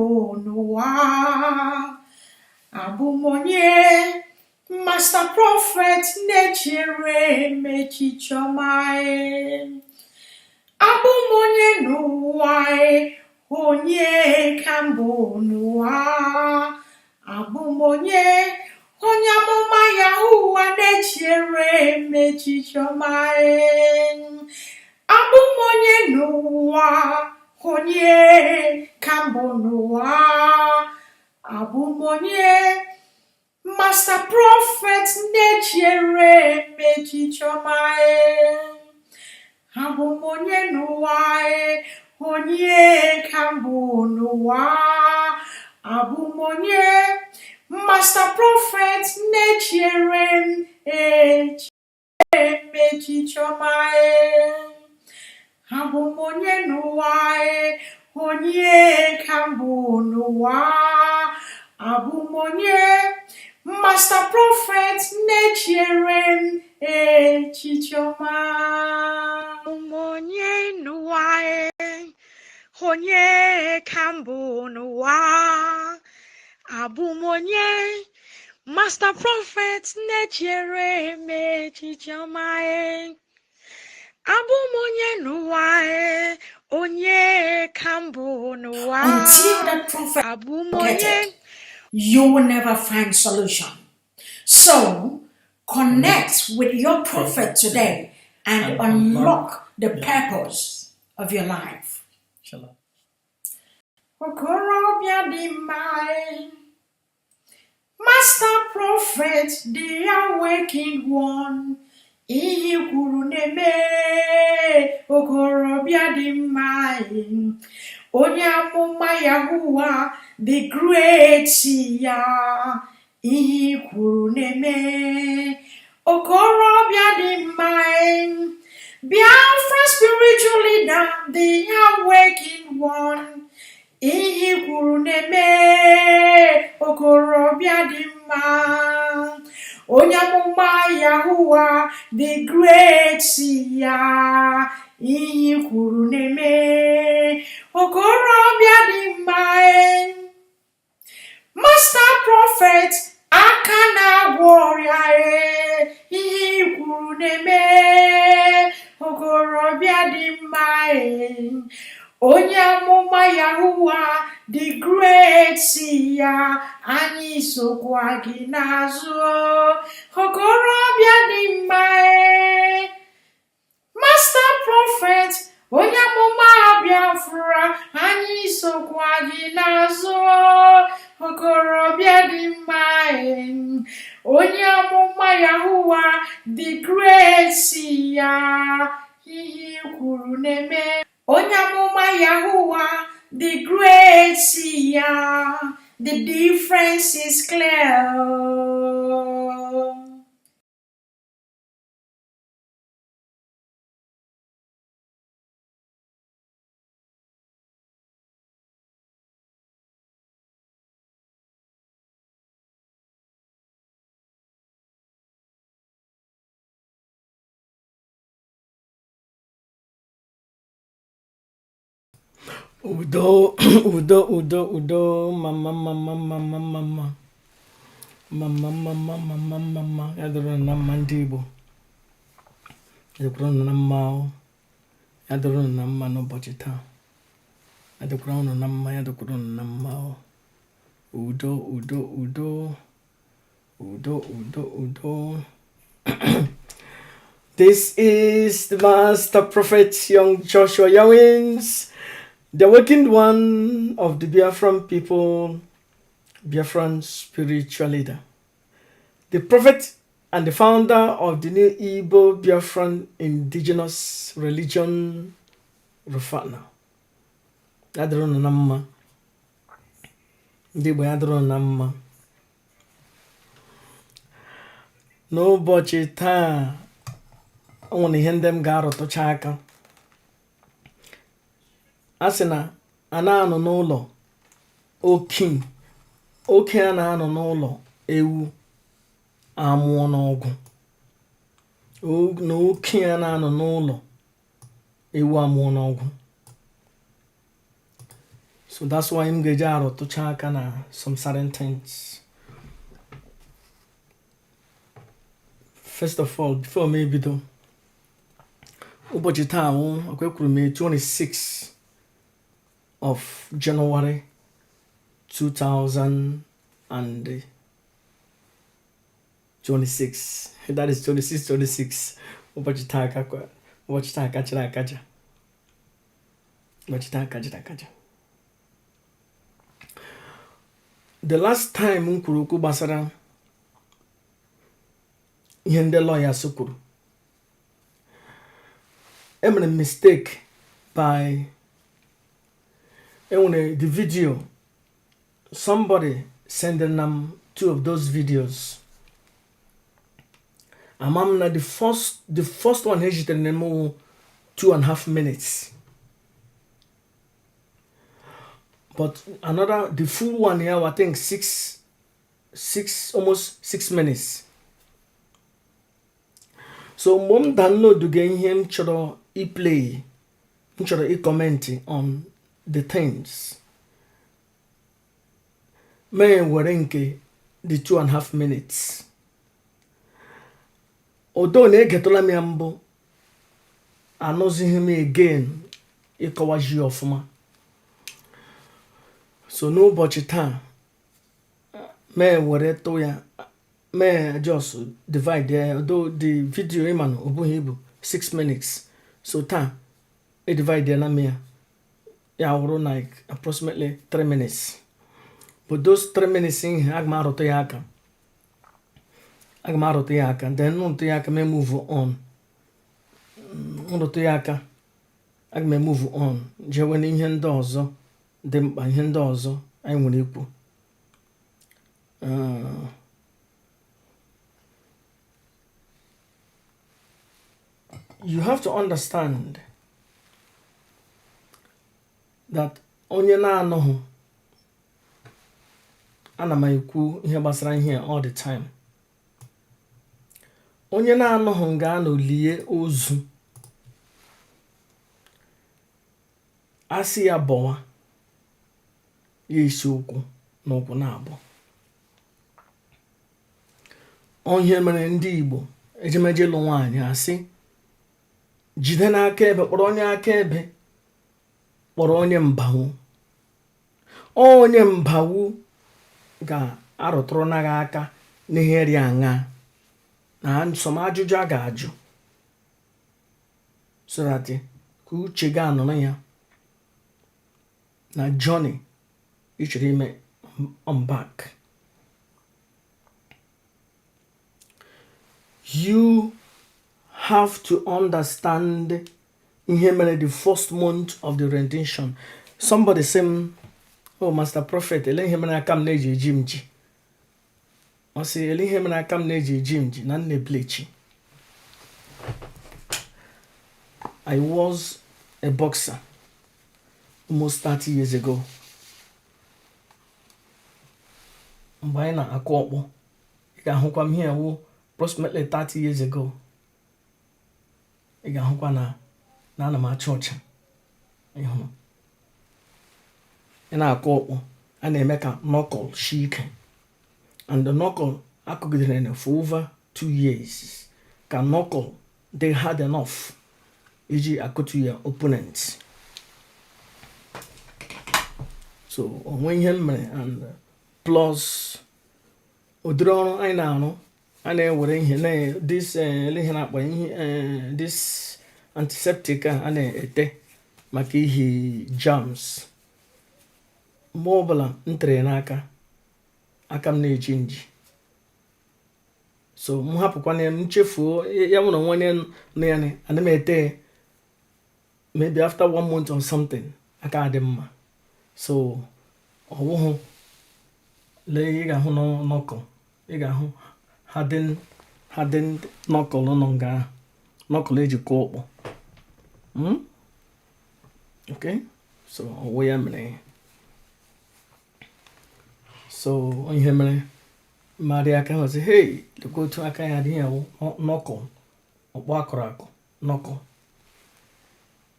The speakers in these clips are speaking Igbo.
N'ụwa abụ m onye Master Prophet na-echere m echiche ọma e. Abụ m onye n'ụwa e, onye ka mbụ n'ụwa. Abụ m onye onye amụma Yahuwa na-echere m echiche ọma e. Abụ m onye n'ụwa, onye ka mbụ n'ụwa. Abụ m onye Master Prophet na-echere m echiche ọma e. Abụ m onye n'ụwa e, onye ka mbụ n'ụwa. Abụ m onye Master Prophet na-echere m echiche ọma e. Abụ m onye n'ụwa e, onye ka mbụ n'ụwa. Abụ m onye Master Prophet na-echere m echiche ọma. Abụ m onye n'ụwa e, onye ka mbụ n'ụwa. Abụ m onye Master Prophet na-echere m echiche ọma e. Abụ m onye n'ụwa e, onye ka mbụ n'ụwa. Until that prophet Abụ m onye located, you will never find solution. So connect with your prophet today and unlock the purpose of your life. Shalom. Okorobịa dị mma e, Master Prophet, the awakened one, ihe i kwuru na-eme, okorobịa dị mma e. Onye amụma Yahuwa, the great ya, ihe i kwuru na-eme, okorobịa dị mma e. Biafra spiritual leader, the awakened one, ihe i kwuru na-eme, okorobịa dị mma, onye amụma Yahuwa, the great ya, ihe i kwuru na-eme, okorobịa dị mma e. Master Prophet, aka na-agwọ ọrịa e, ihe i kwuru na-eme, okorobịa dị mma e. Onye amụma Yahuwa, the great ya, anyị sokwa gị n'azụ, okorobịa dị mma e. Master Prophet, onye amụma Biafra, anyị sokwa gị n'azụ, okorobịa dị mma e. Onye amụma Yahuwa, the great ya, ihe i kwuru na-eme. Onye amụma Yahuwa, the great ya, the difference is clear. Udo, udo, udo, udo, mama, mama, mama, mama, mama, mama, mama, mama, ya dịrị unu na mma, ndị Igbo. Ya dịkwara unu na mma o. Ya dịrị unu na mma n'ụbọchị taa. Ya dịkwara unu na mma, ya dịkwara unu na mma o. Udo, udo, udo, udo, udo, udo. This is the Master Prophet Young Joshua Yawins, the awakened one of the Biafran people, Biafran spiritual leader, the prophet and the founder of the new Igbo Biafran indigenous religion, Rufana. Ya dịrị unu na mma. Ndị Igbo, ya dịrị unu na mma. N'ụbọchị taa, o nwere ihe ndị m ga-arụtụcha aka. A sị na a na-anọ n'ụlọ oke oke a na-anọ n'ụlọ ewu amụọ n'ọgwụ na oke a na-anọ n'ụlọ ewu amụọ n'ọgwụ. So So that's why m ga-eji arụtụcha aka na some certain things. First of all, before m ebido, ụbọchị taa wụ, ọkwa ekwuru m, 26 of January 2026. That is 26 26. Ụbọchị taa akakwa, ụbọchị taa kachara akaja, ụbọchị taa kachara akaja. The last time m kwuru okwu gbasara ihe ndị lawyers kwuru, emere m mistake by enwere the video somebody sending them, two of those videos. Ama m na the first one ejitere na m 2.5 minutes, but another, the full one here, I think six, almost 6 minutes. So mgbe m download ga ihe m chọrọ iplay, m chọrọ ịcomment on the things, mee were nke the 2.5 minutes. Odo na egetụla m ya mbụ, anụzighị m again ịkọwaji ya ọfụma. So n'ụbọchị taa, mee were tụ ya, mee just divide ya, although the video, ịma na ọ bụghị ibu 6 minutes. So taa e divide na m ya, ya wụrụ like approximately 3 minutes. But those 3 minutes ihe, aga m arụtụ ya aka, aga m arụtụ ya aka, then nrụtụ ya aka, m move on. Nrụtụ ya aka, aga m move on jewe n'ihe ndị ọzọ dị mkpa, ihe ndị ọzọ anyị nwere ikwu. You have to understand that onye na-anụghị, ana m ekwu ihe gbasara ihe all the time, onye na-anụghị ga-anọ lie ozu, asị ya bọwa ya esi ụkwụ na ụkwụ na-abụ. Ihe mere ndị Igbo ejemeje ịlụ nwaanyị, asị jide n'aka ebe, kpọrọ onye akaebe, kpọrọ onye mbanwu. Onye mbanwu ga-arụtụrụ naghị aka n'ihe ri aṅa na nsọm ajụjụ a ga-ajụ, so that ka uche gị anọrọ ya na journey ị chọrọ ime embark. You have to understand ihe mere the first month of the rendition. Somebody say m, "Oh, Master Prophet, ele ihe mere aka m na-eji eji m ji?" Ọ sị, "Ele ihe mere aka m na-eji eji m ji na nne bleach?" I was a boxer almost 30 years ago. Mgbe anyị na-akụ ọkpọ, ị ga-ahụkwa m ihe wụ approximately 30 years ago, ị ga-ahụkwa na ana m acha ọcha. Ịhụ ị na-akụ ọkpọ, a na-eme ka knuckle shi ike, and the knuckle akụgidere na for over 2 years ka knuckle dị hard enough iji akụtu ya opponent. So onwe ihe m mere, and plus ụdịrị ọrụ anyị na-arụ, a na-ewere ihe na this ele ihe na-akpọ ihe, this antiseptic a na-ete maka ihi germs. Mgbe ọbụla m tere n'aka, aka m na-eji nji. So m hapụkwana ya, m chefuo ya, nwere onwe onye nọ ya, ana m ete ya maybe after one month or something, aka adị mma. So ọwụhụ lee, ị ga-ahụ knuckle, ị ga-ahụ hardened knuckle nọ nga ahụ, knuckle eji kụọ ọkpọ. Okay, so ọwụ ya mere. So ihe mere mmadụ aka ahụ sị, "Hey, lekwa otu aka ya dị." Ya wụ knuckle ọkpọ akụrụ akụ, knuckle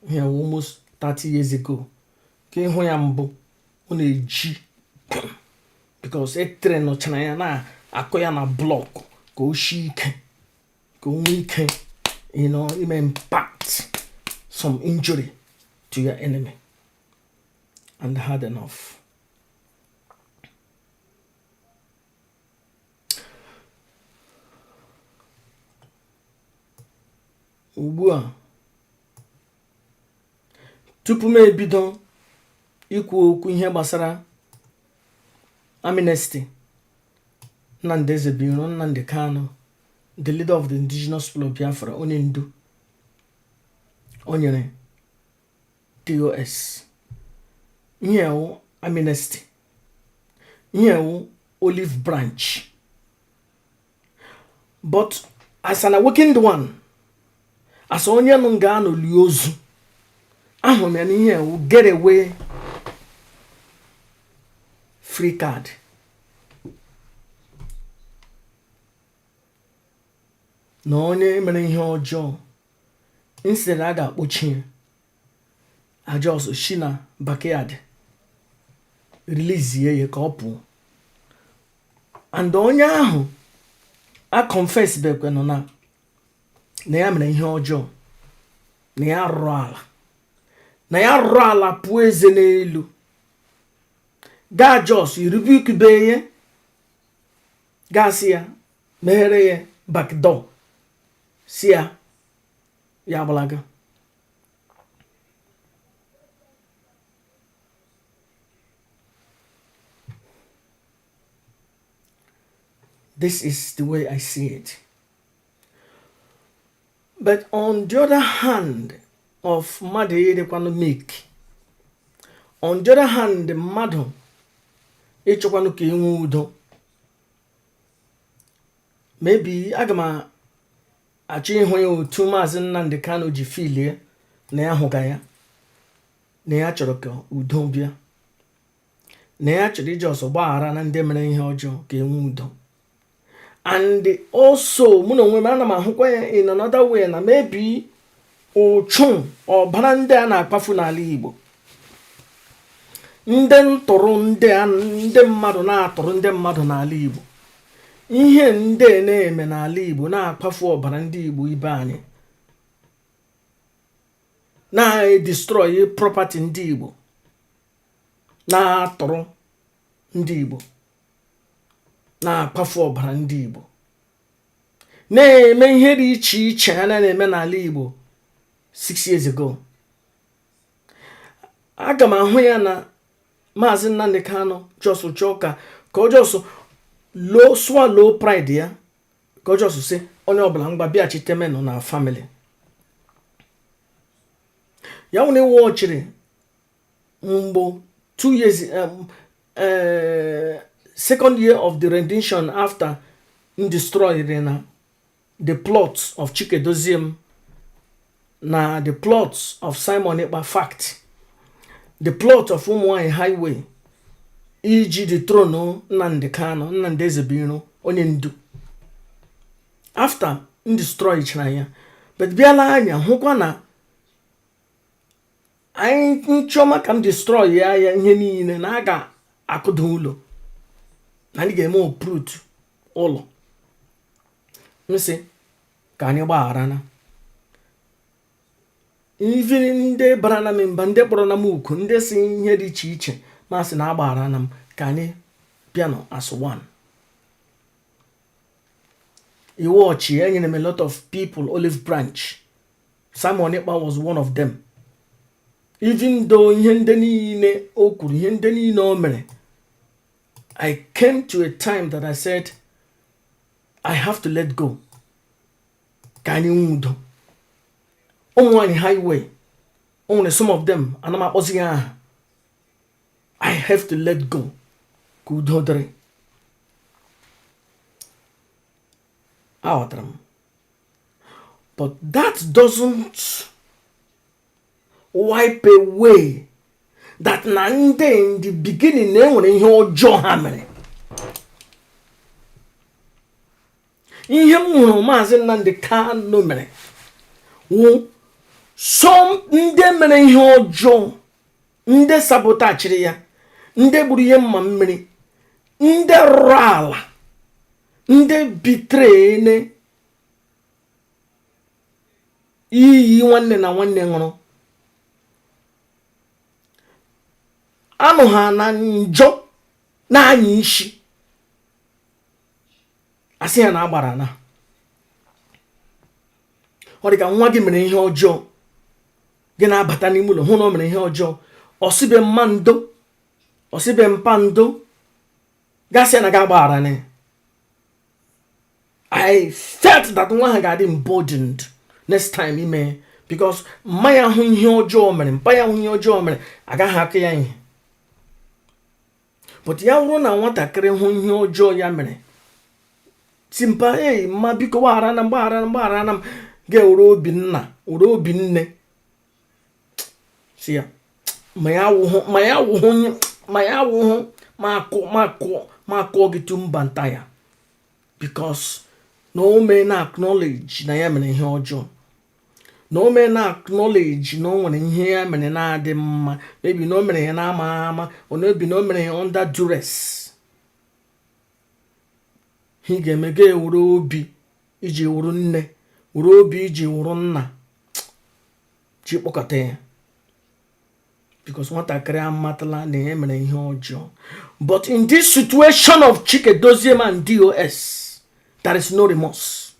ihe wụ almost 30 years ago ka ịhụ ya mbụ. Ọ na-eji because e trainụchara ya na-akụ ya na block ka o shie ike, ka o nwee ike ime impact some injury to your enemy and hard enough. Ugbu a, tupu m ebido ikwu okwu ihe gbasara amnesty Nnamdi Ezebiro, Nnamdi Kanu, the leader of the Indigenous People of Biafra, onye ndu o nyere DOS ihe wụ amnesty, ihe wụ olive branch. But as an awakened one, as onye nụ nga anọ lie ozu, ahụrụ m ya na ihe wụ get away free card. Na onye mere ihe ọjọọ, instead a ga-akpọchi ya, a just shi na backyard release ya ka ọ pụọ. And onye ahụ a confess bekwe nọ na ya mere ihe ọjọọ, na ya rụrụ ala, na ya rụrụ ala pụọ eze n'elu, gaa just irubikube ya, gasị ya meghere ya back door, si ya ya agbalaga. This is the way I see it. But on the other hand of mmadụ ịdịkwanụ meek, on the other hand, mmadụ ịchọkwanụ ka enwee udo, maybe aga m achọ ịhụ ya otu Maazị Nnamdi Kanu ji filie na ya hụga ya na ya chọrọ ka udo bịa, na ya chọrọ iji ọsọ gbaghara na ndị mere ihe ọjọọ ka enwee udo. And also, mụ na onwe m, ana m ahụkwa ya in another way na maybe ụchụ ọbara ndị a na-akpafu n'ala Igbo, ndị ntụrụ, ndị ndị mmadụ na-atụrụ ndị mmadụ n'ala Igbo, ihe ndị na-eme n'ala Igbo, na-akpafu ọbara ndị Igbo ibe anyị, na-destroy property ndị Igbo, na-atụrụ ndị Igbo, na-akpafu ọbara ndị Igbo, na-eme ihe dị iche iche a na-eme n'ala Igbo 6 years ago, aga m ahụ ya na Maazị Nnamdi Kanu just chọọ ka ọ just low swallow pride ya, ka ọ just sị onye ọbụla ngwa bịachitemenụ na family ya. Nwere iwe ọchịrị mgbe 2 years, second year of the rendition, after m destroyed na the plot of Chikedoziem na the plot of Simon Ekpa, fact, the plot of ụmụnwaanyị highway iji dethrone Nnamdi Kanu, Nnamdi Ezebiro, onye ndu, after m destroy chara ya. But bịala anya hụkwa na anyị nchọma ka m destroy ya ya ihe niile na a ga-akụda ụlọ, na anyị ga-eme uproot ụlọ. M sị ka anyị gbaghara na even ndị bara na m mba, ndị kpọrọ na m uku, ndị si ihe dị iche iche, masị na agbaghara na m, ka anyị bịanụ as one. Iwu ọchị enyere m a lot of people olive branch. Simon Ekpa was one of them. Even though ihe ndị niile o kwuru, ihe ndị niile o mere, I came to a time that I said I have to let go ka anyị nwee udo. Ụmụ nwanyị highway, o nwere some of them ana m akpọzi ya aha. I have to let go ka udo dịrị. Aghọtara m, but that doesn't wipe away that na ndị in the beginning na enwere ihe ọjọọ ha mere. Ihe m hụrụ Maazị Nnamdi Kanu mere wụ some ndị mere ihe ọjọọ, ndị sabotachiri ya, Ndị gburu ihe mma mmiri, ndị rụrụ ala, ndị bitrene iyi nwanne na nwanne ṅụrụ anụ ha na njọ na-anya isi asị ya na agbara na ọ dị ka nwa gị mere ihe ọjọọ. Gị na-abata n'ime ụlọ hụ na o mere ihe ọjọọ, ọ sịbe mma ndo, ọ sịbe mpa ndo, gasị ya na gị agbaghara na. I felt that nwa ahụ ga-adị emboldened next time ime, because mma ya hụ ihe ọjọọ mere, mpa ya hụ ihe ọjọọ mere, agaghị akụ ya ihe. But ya wụrụ na nwatakịrị hụ ihe ọjọọ ya mere, si mpa, ei mma, biko gbaghara na m, gbaghara na m, gbaghara na m, ga-ewere obi nna, were obi nne si ya ma ya wụhụ, ma ya wụhụ, ma ya wụhụ, ma akụ ma akụ ma akụọ gị tumba nta ya, because na o mee na acknowledge na ya mere ihe ọjọọ, na o mee na acknowledge na o nwere ihe ya mere na-adị mma. Maybe na o mere ya na-ama ama, or maybe na o mere ya under duress. Ị ga-eme ga ewere obi iji wụrụ nne, were obi iji wụrụ nna ji kpọkọta ya, because nwatakịrị amatala na ya mere ihe ọjọọ. But in this situation of Chike Doziem and DOS, there is no remorse.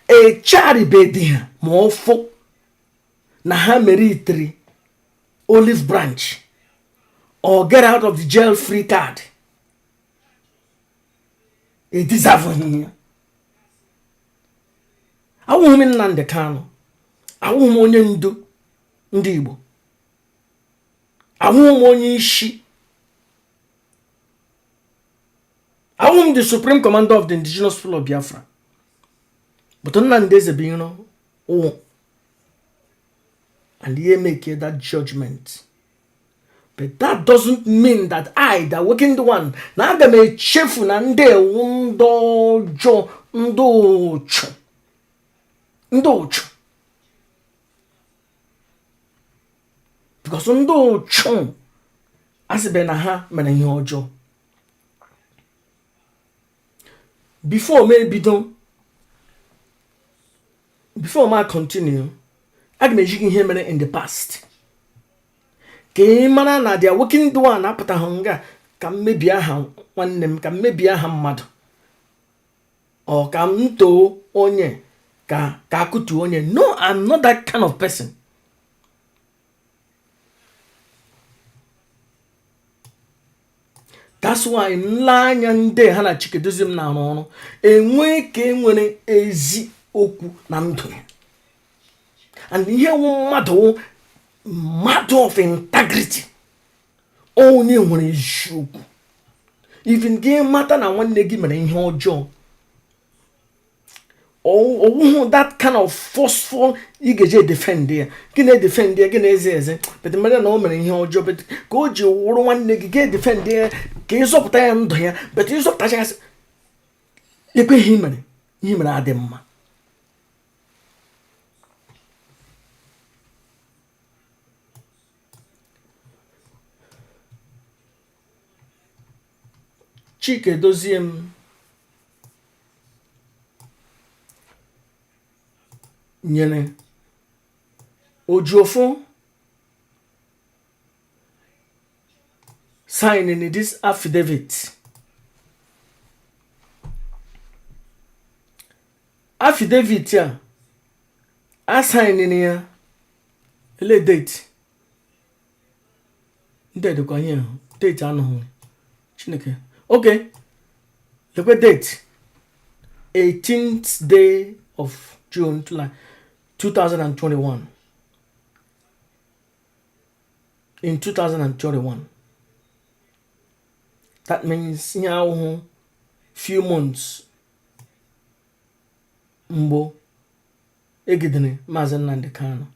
Echaribedi ha ma ọfụ na ha mere itiri olive branch or get out of the jail free card. Edizavughị ya. Awụghị m Nnamdi Kanu, awụghị m onye ndu ndị Igbo, awụghị m onye isi, awụghị m the supreme commander of the Indigenous People of Biafra, but Nnamdi Ezebiro wụ, and he make that judgment. But that doesn't mean that I, the awakened one, na aga m echefu na ndị ewu, ndị ọjọọ, ndị ụchụ, ndị ụchụ, because ndị ụchụ asịbe na ha mere ihe ọjọọ. Before m ebido, before m continue, aga m eji gị ihe mere in the past ka ị mara na the awakened one apụtaghị nga ka m mebie aha nwanne m, ka m mebie aha mmadụ, ọ ka m too onye, ka akụtu onye. No, I'm not that kind of person. That's why m lee anya ndị ha na Chike Doziem na-arụ ọrụ, enwe ka e nwere ezi okwu na ndụ ya. And ihe wụ mmadụ wụ mmadụ of integrity, onye nwere eziokwu. Even gị mata na nwanne gị mere ihe ọjọọ, ọwụhụ that kind of forceful ị ga-eji edefend ya, gị na-edefend ya, gị na-eze eze, but mere na o mere ihe ọjọọ, but ka o ji wụrụ nwanne gị, ga-edefend ya ka ịzọpụta ya ndụ ya. But ịzọpụtacha ya, lekwe ihe mere, ihe mere adị mma. Chike Doziem nyere Ejiofor signing this affidavit. Affidavit a signini ya, ele date ndị dịkwa ihe ahụ, date anọghị. Chineke, okay, lekwe date, 18th day of June 2021. In 2021, that means ihe ahụhụ few months mgbe egidere Maazị Nnamdi Kanu.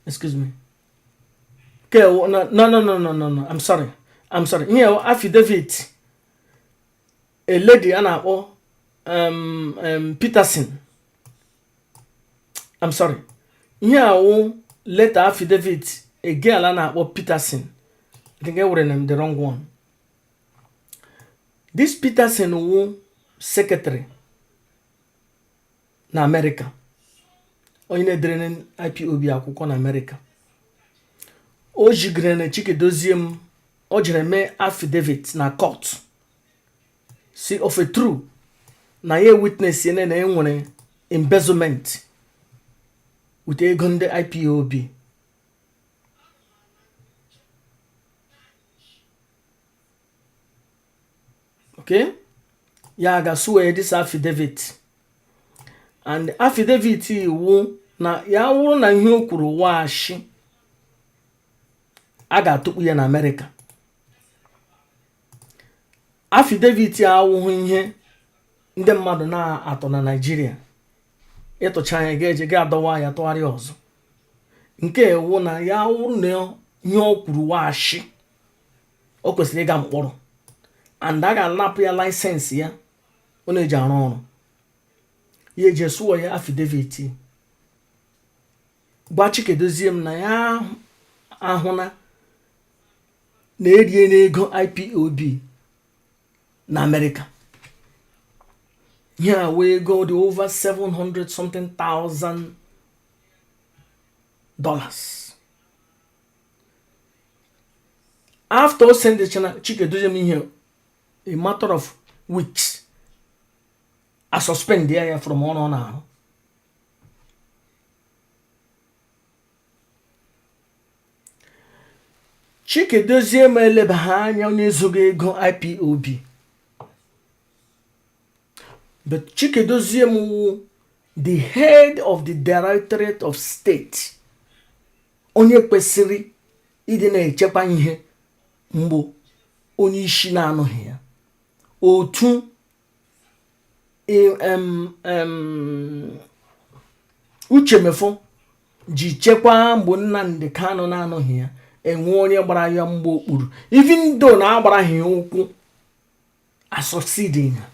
Excuse me. Okay, no, no, no, no, no, no, no. I'm sorry. I'm sorry. Ihe affidavit a lady a na-akpọ Peterson. I'm sorry. Ihe awụ letter affidavit a girl a na-akpọ Peterson. I think ewere m the wrong one. This Peterson wụ secretary na America, onye na-edere IPOB akwụkwọ na America. O jigere na Chikedozie m, o jere mee affidavit na court, si of a true na ya witness na enwere embezzlement with ego ndị IPOB. Okay, ya ga swear this affidavit, and affidavit iwu na ya wụrụ na ihe o kwuru washi, a ga-atụkpu ya na Amerịka. Affidavit a awụghị ihe ndị mmadụ na-atọ na Naịjirịa, ịtụcha anya ga-eje ga adọwa ya tụgharịa ọzọ. Nke ewu na ya wụrụ na ihe o kwuru washi, o kwesịrị ịga mkpọrọ and a ga-anapụ ya license ya ọ na-eji arụ ọrụ. Ya eji sụọ ya affidavit, gwa Chikedozie m na ya ahụna na erie n'ego IPOB na Amerịka. Ihe a wee ego dị over 700 something thousand dollars. After o send Chikedozie m ihe, a matter of weeks, a suspend ya from ọrụ ọ na-arụ. Chikedozie ma elebaghị anya onye ezoghị ego IPOB, but Chikedozie m wụ the head of the Directorate of State, onye kwesịrị ịdị na-echekwa ihe mgbe onye isi na-anụghị ya. Otu Uche Mefor ji chekwaa mgbe Nnamdi Kanu na-anọghị ya, enwe onye gbara ya mgbe okpuru, even though na agbaraghị ya ụkwụ, a succeeding ya.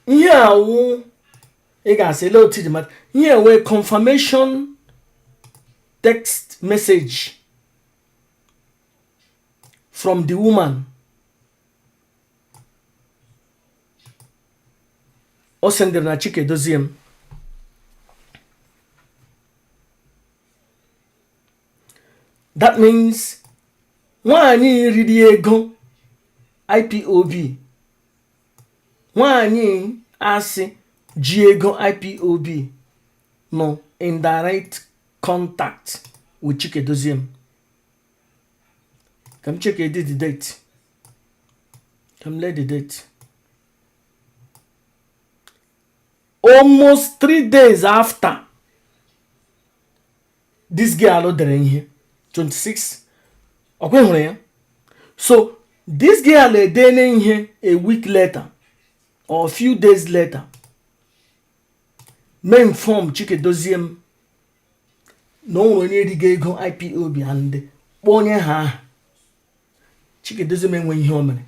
Ihe awụ ị ga-asị lee otu iji mata ihe wee confirmation text message from the woman o sendịrị na Chikedozie m. That means nwaanyị riri ego IPOB, nwaanyị asị ji ego IPOB nọ in direct contact with Chikedozie m. Ka m check the date, ka m lee the date. Almost 3 days after this girl dere ihe, 26, ọkwa hụrụ ya. So this girl edene ihe a week later or a few days later, mee inform Chikedozie m na o nwere onye erigo ego IPOB and kpọọ onye ha aha. Chikedozie m enwe ihe o mere.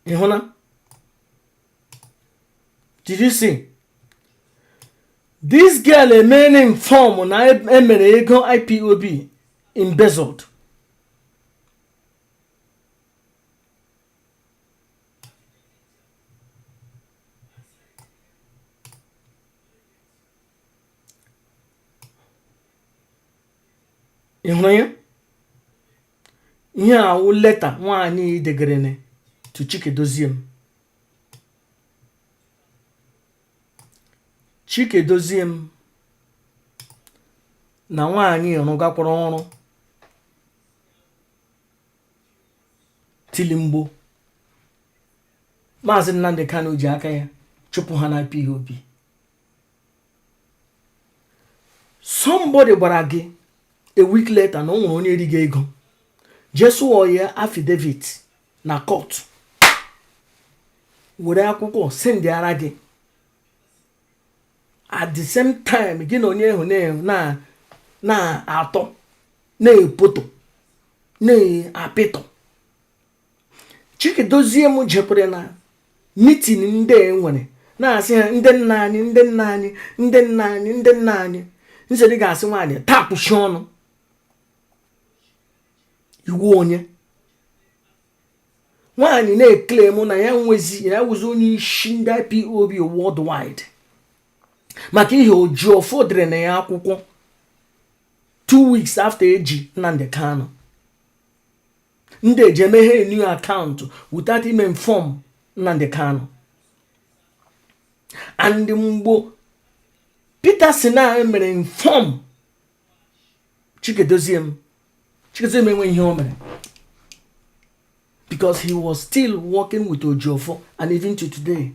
Ị hụ na, did you see this girl emene inform na emere ego IPOB embezzled? Ị hụrụ ya? Ihe awụ letter nwaanyị degere to Chikedozie m. Chikedozie m na nwaanyị rụgakwara ọrụ tilimgbo Maazị Nnamdi Kanu ji aka ya. Chụpụ ha na IPOB. Somebody gwara gị a week later na o nwere onye rigo ego, jee sụọ ya affidavit na court, were akwụkwọ sendịara gị. At the same time, gị na onye ahụ na-atọ, na-epoto, na-apịtọ. Chikedozie m jekwere na meeting ndị e nwere, na-asị ha, "Ndị nna anyị, ndị nna anyị, ndị nna anyị, ndị nna anyị." Nsedi ga-asị nwaanyị taa, kwụchi ọnụ. Iwu onye nwaanyị na-eclaim na ya nwezi ya wụzi onye isi ndị IPOB worldwide, maka ihe Ojiọfọ dere na ya akwụkwọ 2 weeks after eji Nnamdi Kanu. Ndị eji emeghe new account without ime inform Nnamdi Kanu. And mgbo Peter si na mere inform Chikedozie m, Chikedozie m enweghị ihe o mere because he was still working with Ojiọfọ. And even to today,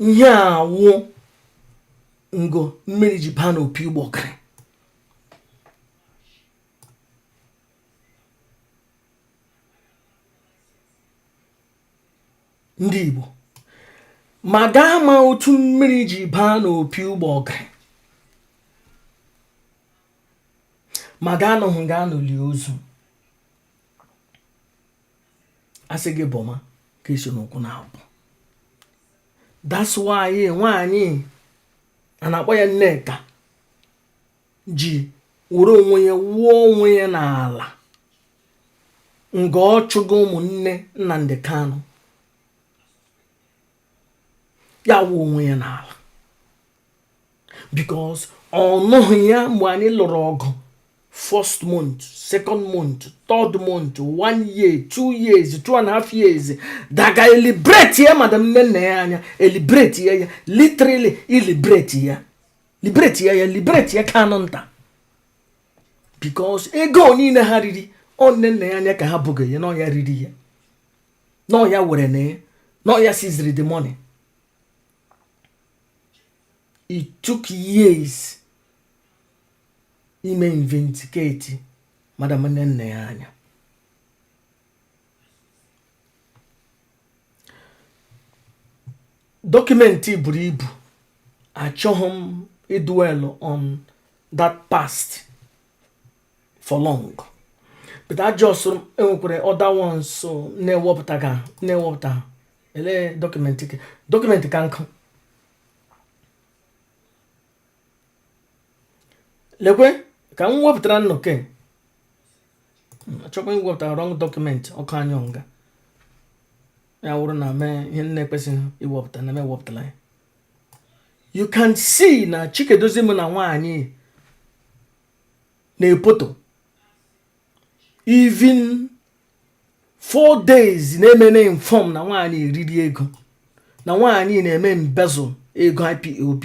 ihe a wụ ngo mmiri ji baa n'opi ụgbọgịrị. Ndị Igbo ma gaa ma otu mmiri ji baa n'opi ụgbọgịrị, ma gaa nọhụ gaa n'oli ozu, asị gị bọma ka esi n'ụkwụ na-abụ. That's why nwaanyị a na-akpọ ya Nneka ji were onwe ya wụọ onwe ya n'ala nga ọ chụgo ụmụnne Nnamdi Kanu. Ya wụọ onwe ya n'ala because ọ nụghị ya mgbe anyị lụrụ ọgụ first month, second month, third month, one year, 2 years, 2.5 years. Daga eliberate ya, Madam Nne ya anya, eliberate ya, ya literally iliberate ya, liberate ya, ya liberate ya Kanu nta, because ego niile ha riri, ọ nne nna ya anya ka ha bụghị ya, na ya riri ya, na ya were na ya, na ya seized the money. It took years ime investigate Madam nne nna ya anya. Document buru ibu, achọghị m idwell on that past for long, but I just enwekwara other ones, so na-ewepụta ga na-ewepụta. Ele document, document ka nkụ. Lekwe ka m wepụtara nnọke. Achọkwa iwepụta wrong document, ọkụ anya nga ya wụrụ na mee ihe nna ekwesịghị iwepụta na m ewepụtala ya. You can see na Chikedozie m na nwaanyị na-epoto even 4 days na-eme na inform na nwaanyị eriri ego, na nwaanyị na-eme embezzle ego IPOB.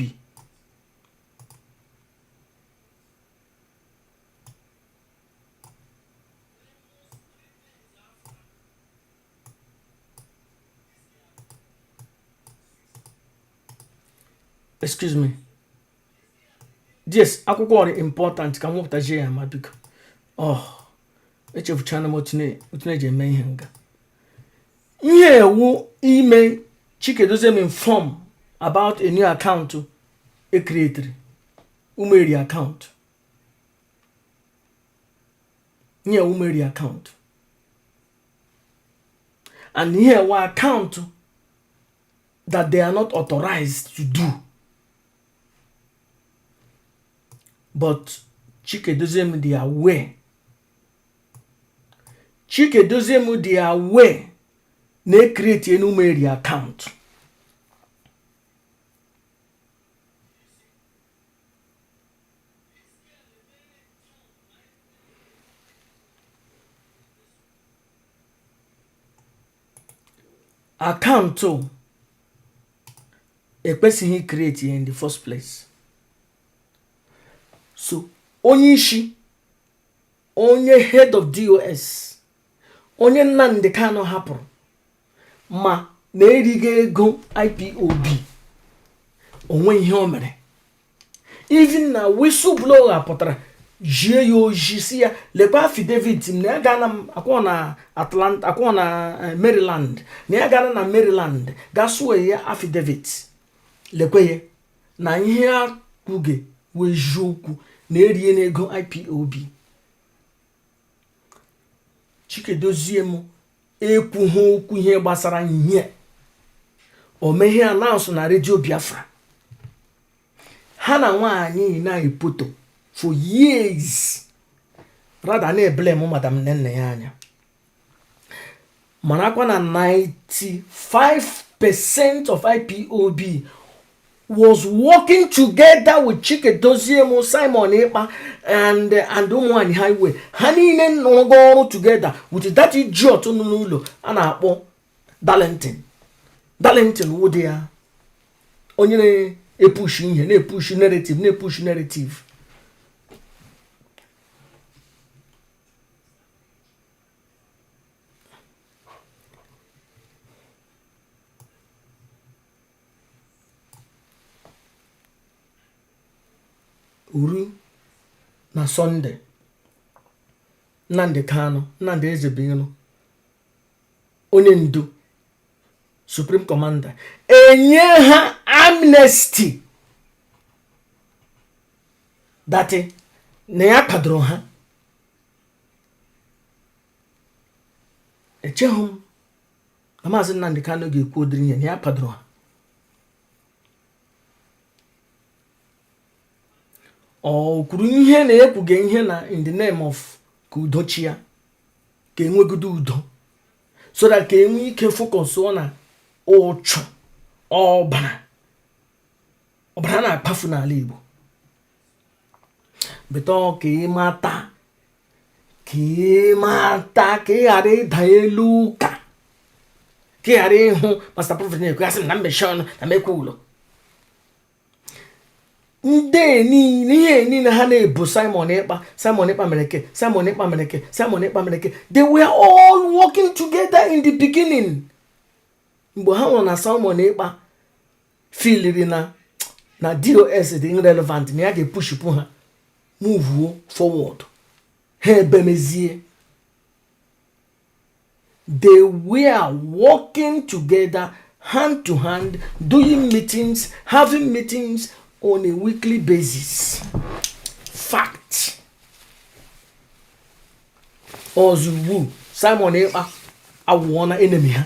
Excuse me, yes, akwụkwọ ọrụ important ka m wepụtazie ya. Ma biko, oh, echefuchana m otu na-eji eme ihe nga. Ihe ewu ime Chikedozie m inform about a new account e created, Umeri account. Ihe Umeri account, and ihe ewu account that they are not authorized to do, but Chikedozie m dị aware, Chikedozie m dị aware na ecreate Umeri account. Account ekwesịghị create ya in the first place. So onye isi, onye head of DOS, onye Nnamdi Kanu hapụrụ ma Na-erighị ego IPOB, onwe ihe o mere. Even na whistleblower pụtara jie ya oji, si ya lekwa affidavit m na ya gana m akwọ na Atlanta, akwọ na Maryland, na ya gana na Maryland ga sụọ ya affidavit, lekwe ya na ihe ya kwuge wee eziokwu na erie n'ego IPOB. Chikedozie m ekwughị okwu ihe gbasara ihe o meghe announce na Redio Biafra. Ha na nwaanyị na-epoto for years, rather na-eblame Madam Nne ya anya. Marakwa na 95% of IPOB was working together with Chike Doziem, Simon Ekpa and ụmụnwaanyị highway. Ha niile nọrọgo ọrụ together with that idiot nọ n'ụlọ a na-akpọ Darlington. Darlington wụdị ya onye na-epush ihe, na-epush narrative, na-epush narrative. Uru na Sunday, Nnamdi Kanu, Nnamdi Ezebiro, onye ndu, supreme commander, enye ha amnesty that na ya kwadoro ha. Echeghị m na Maazị Nnamdi Kanu ga-ekwu ụdịrị ihe na ya kwadoro ha. Ọ kwuru ihe na ekwughị ihe na in the name of ka udo chia, ka enwegodo udo, so that ka enwee ike focus na ụchụ ọbara ọbara na-akpafu n'ala Igbo. Beta ka ịmata, ka ịmata, ka ị ghara ịda elu ụka, ka ị ghara ịhụ Master Prophet na-ekwu, asị m na mmechi ọnụ na mekwa ụlọ ndị niile. Ihe niile ha na-ebu Simon Ekpa, Simon Ekpa mere ke, Simon Ekpa mere ke, Simon Ekpa mere ke, they were all working together in the beginning. Mgbe ha nwụrụ na Simon Ekpa filiri na DOS dị irrelevant, na ya ga-epushipụ ha move forward, ha ebemezie. They were working together hand to hand, doing meetings, having meetings on a weekly basis. Fact. Ozugbo Simon Ekpa awụọ na enemy ha,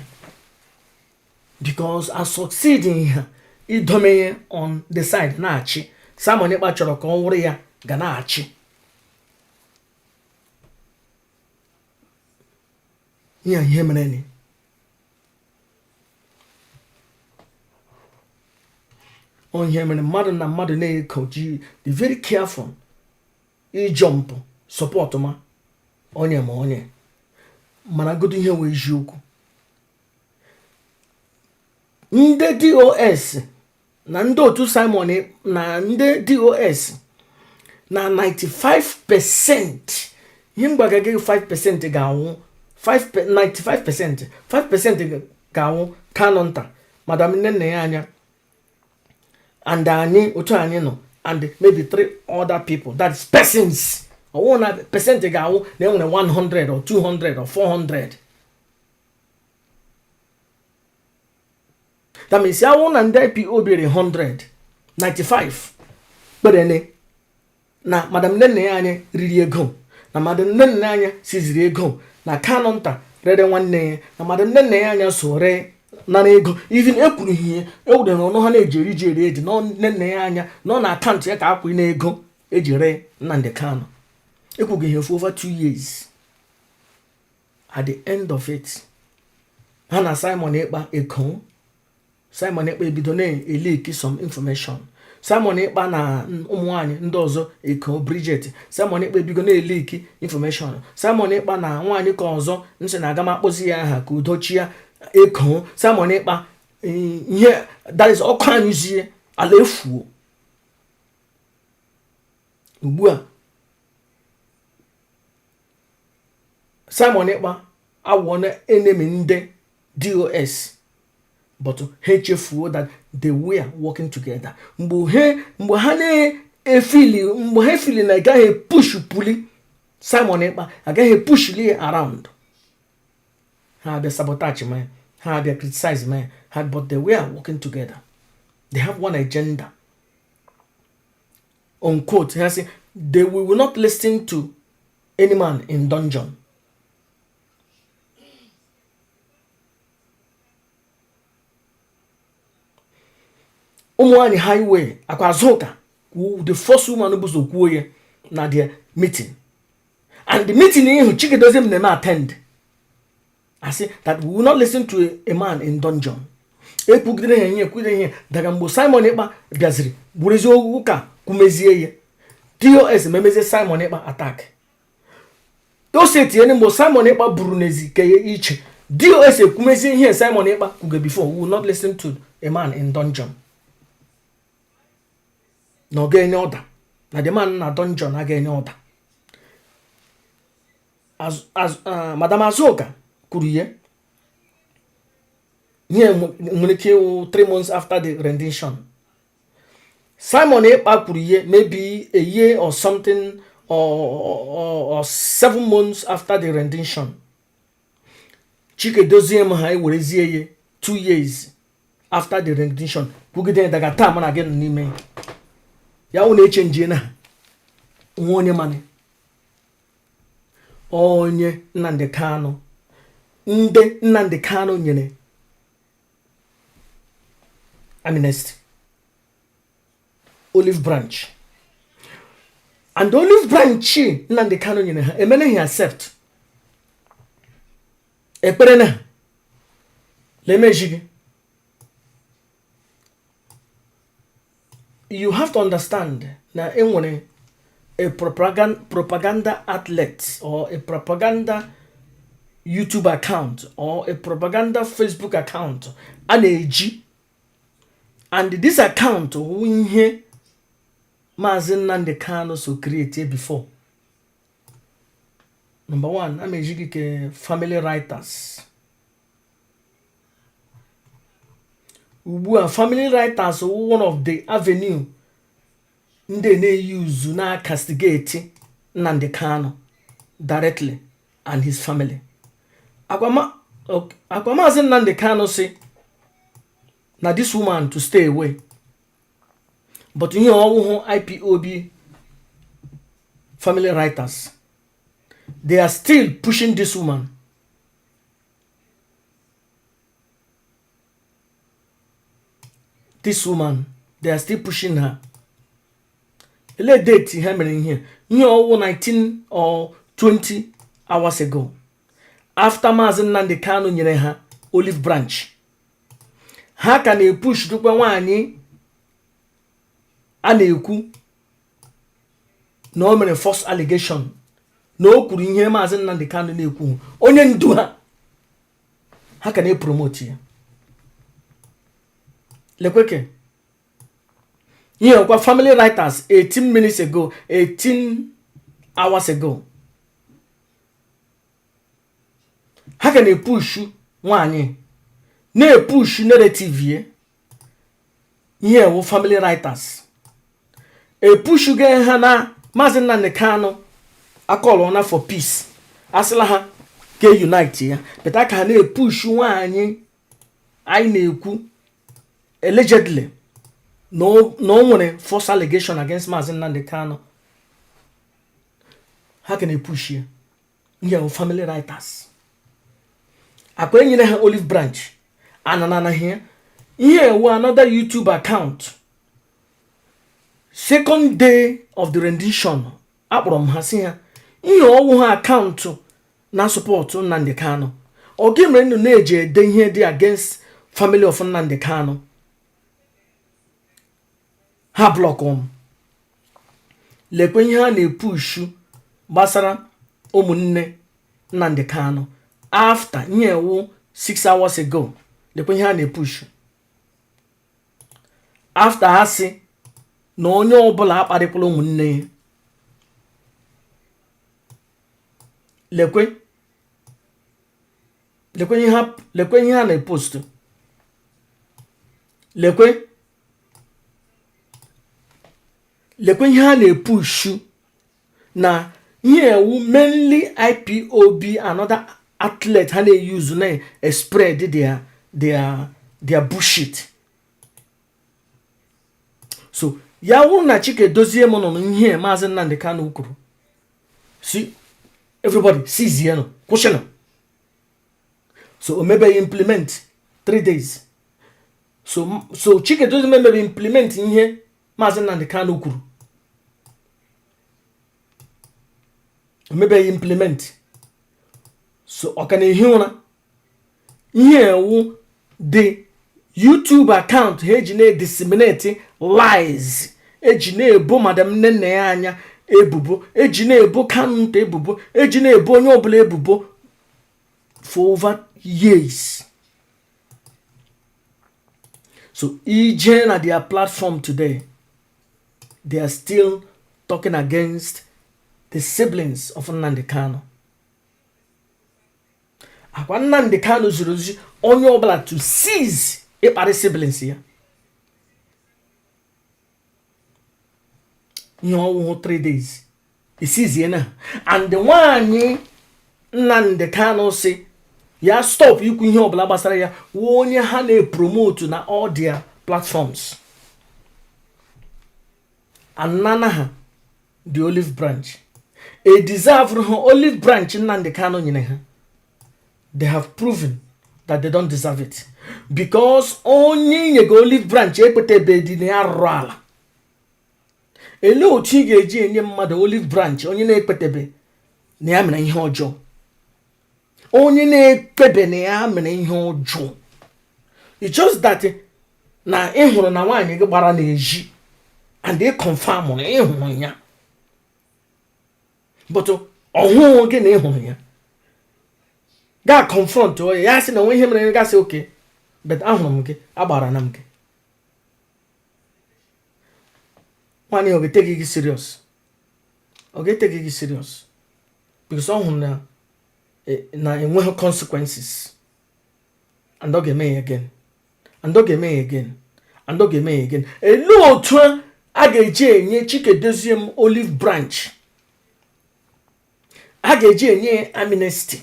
because a succeeding ha idomenye on the side na-achị. Simon Ekpa chọrọ ka ọ wụrụ ya ga na-achị ihe mere ni. Ihe mere mmadụ na mmadụ na-eko ji dị very careful ijump support ma onye ma onye mana godo ihe wee eziokwu. Ndị DOS na ndị otu Simon na ndị DOS na 95%, ihe mgbaga gị, 5% ga-anwụ, 95%, 5% ga-anwụ. Kanụ nta, Madam Nne ya anya, and anyị otu anyị nọ, and maybe three other people, that is persons. Ọwụ na percent ga-awụ na enwere 100 or 200 or 400. That means awụ na ndị IPOB rị 100, 95 kperene na Madam Nne ya anya riri ego, na Madam Nne anya siziri ego, na Kanụ nta rere nwanne ya, na Madam Nne ya anya so ree nara ego. Even ekwuru ihe ewudere ọnụ ha na-eji eri ji eri eji nọ Nne ya anya nọ na akaụntụ ya ka akwụ n'ego eji ree Nnamdi Kanu. Ekwughị ihe for over 2 years. At the end of it, ha na Simon Ekpa eko. Simon Ekpa ebido na-eleak some information. Simon Ekpa na ụmụ nwanyị ndị ọzọ eko, Bridget. Simon Ekpa ebigo na-eleak information. Simon Ekpa na nwaanyị ka ọzọ nsị na aga m akpọzi ya aha ka udochia eko. Simon Ekpa, ihe that is ọkụ anyụzie ala efuo. Ugbu a Simon Ekpa awụọ na enemy ndị DOS. But ha echefuo that they were working together. Mgbe ha na-efili, mgbe ha efili na agaghị push puli Simon Ekpa, agaghị pushli around, ha abịa sabotage ma ha abịa criticize ma ha. But they were working together. They have one agenda, unquote. Ha sị they will not listen to any man in dungeon. Ụmụ nwanyị highway akwa Azụka, the first woman bụ ụzọ kwuo ya na their meeting, and the meeting ihu Chikedozie m na-eme attend, asị that we will not listen to a man in dungeon. Ekwugidere ha ihe, ekwugidere ihe daga. Mgbe Simon Ekpa bịaziri bụrụzi ụka kwumezie ya, DOS memezie Simon Ekpa attack. O setinye mgbe Simon Ekpa buru n'ezi ke ya iche, DOS ekwumezie ihe Simon Ekpa kwuge before, we will not listen to a man in dungeon, na ọ ga-enye order, na the man na dungeon a ga-enye order. Madam Azuka kwuru ihe ihe nwere ike ịwụ 3 months after the rendition. Simon Ekpa kwuru ihe maybe a year or something or 7 months after the rendition. Chike Dozie m ha ewerezie ya 2 years after the rendition kwugide ya daga taa. Mana gị nọ n'ime ya wụ na-eche nje na nwa onye mani onye Nnamdi Kanu, ndị Nnamdi Kanu nyere amnesty, olive branch, and olive branch Nnamdi Kanu nyere ha emene ha accept ekpere na lemeji gị. You have to understand na enwere a propaganda outlet or a propaganda YouTube account or a propaganda Facebook account a na-eji, and this account wụ ihe Maazị Nnamdi Kanu so create before. Number one, a na-eji gị ke family writers. Ugbu a, family writers wụ one of the avenue ndị na-eyuzu na castigate Nnamdi Kanu directly and his family. Akwa Maazị Nnamdi Kanu si na this woman to stay away, but ihe ọwụhụ IPOB family writers, they are still pushing this woman. This woman, they are still pushing her. Ele date ha mere ihe ọwụ 19 or 20 hours ago, after Maazị Nnamdi Kanu nyere ha olive branch, ha ka na-epush dukwa nwaanyị a na-ekwu na o mere false allegation, na o kwuru ihe Maazị Nnamdi Kanu na-ekwu, onye ndu ha. Ha ka na-epromote ya. Lekweke ihe ọkwa family writers 18 minutes ago, 18 hours ago, ha ka na-epushu nwaanyị, na-epushu narrative ye. Ihe ewu family writers epushugo ha na Maazị Nnamdi Kanu akọlụna for peace, asịla ha ka unite ya beta ka ha na-epushu nwaanyị anyị na-ekwu allegedly na o nwere false allegation against Maazị Nnamdi Kanu. Ha ka na-epush ya. Ihe bụ family writers akwa enyere ha olive branch anananaghị ya. Ihe ewu another YouTube account, second day of the rendition, akpọrọ m ha si ha ihe ọwụ ha account na support Nnamdi Kanu. Ọ gị mere nnụ na-eji ede ihe dị against family of Nnamdi Kanu? Ha block m. Lekwe ihe ha na-epushu gbasara ụmụnne Nnamdi Kanu after ihe ewu 6 hours ago. Lekwe ihe ha na-epushu after ha sị na onye ọbụla akparịkwala ụmụnne ya. Lekwe, lekwe ihe ha, lekwe ihe ha na-epost. Lekwe, lekwe ihe a na-epushu na ihe ewu, mainly IPOB, another outlet ha na-use na spread their bullshit. So ya wụrụ na Chika Edoziem nọ n'ihe Maazị Nnamdi Kanu kwuru, si everybody cease nụ, kwụsịnụ. So o mebeghị implement 3 days. So Chika Edoziem emebeghị implement ihe Maazị Nnamdi Kanu kwuru, o mebeghị implement. So ọ ka na-ehi ụra. Ihe ewu the YouTube account ha eji na-edisseminate lies, eji na-ebo Madam Nne ya anya ebubo, eji na-ebo Kanunta ebubo, eji na-ebo onye ọbụla ebubo for over years. So ije na their platform today, they are still talking against the siblings of Nnamdi Kanu. Akwa Nnamdi Kanu ziri ozi onye ọbụla to cease ịkparị siblings ya. Ihe ọwụhụ 3 days isizie na and nwaanyị Nnamdi Kanu si ya stop ikwu ihe ọbụla gbasara ya, wụ onye ha na-epromote na all their platforms. Anana ha the olive branch, e deserve ha olive branch Nnamdi Kanu nyere ha. They have proven that they don't deserve it, because onye nyego olive branch ekpetebe dị na ya rụrụ ala. Elee otu ị ga-eji enye mmadụ olive branch, onye na-ekpetebe na ya mere ihe ọjọọ, onye na-ekpebe na ya mere ihe ọjọọ? It's just that na ị hụrụ na nwaanyị gị gbara n'ezi and ị confirm na ị hụrụ ya, but ọhụụ gị na ị hụrụ ya, gaa confront onye ya, sị na onwe ihe mere, gasị okay, but ahụrụ m gị, agbara na m gị. Nwaanyị, ọ ga-etake gị serious? Ọ ga-etake gị serious because ọ hụrụ na na enweghị consequences, and ọ ga-eme ya again, and ọ ga-eme ya again, and ọ ga-eme ya again. Elee otu a ga-eji enye Chika Edoziem olive branch, a ga-eji enye ya amnesty,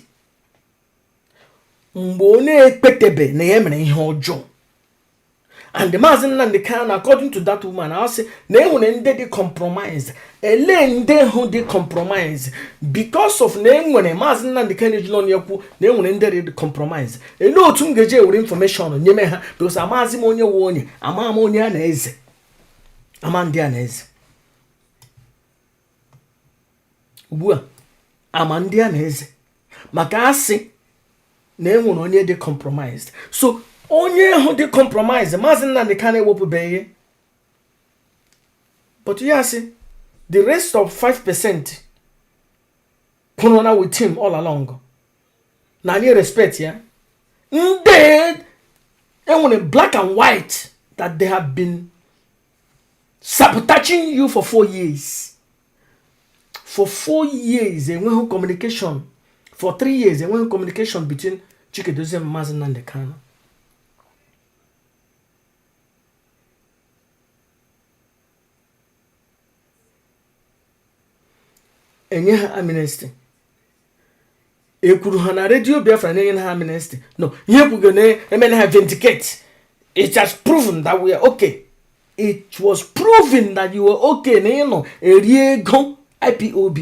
mgbe ọ na-ekpetebe na ya mere ihe ọjọọ? And Maazị Nnamdi Kanu, according to that woman, ọ sị na e nwere ndị dị compromise. Elee ndị hụ dị compromise? Because of na e nwere, Maazị Nnamdi Kanu ejila ọnụ ya kwu na e nwere ndị dị compromise. Elee otu m ga-eji ewere information nyeme ha? Because amaghịzi m onye wụ onye, ama m onye a na-eze, ama ndị a na-eze ugbu a, ama ndị a na-eze, maka asị na e nwere onye dị compromised. So onye ahụ dị compromised, Maazị Nnamdi Kanu ewepụbeghị, but ya sị the rest of 5% kwụrụ na with him all along, na anyị respect ya. Ndị enwere black and white that they have been sabotaging you for 4 years. For 4 years enweghị communication, for 3 years enweghị communication between Chika Edoziem and Maazị Nnamdi Kanu. Enye ha amnesty, ekwuru ha na Radio Biafra na-enye ha amnesty. No ihe kwugo na emene ha vindicate. It has proven that we are okay. It was proven that you were okay na ịnọ erie ego IPOB,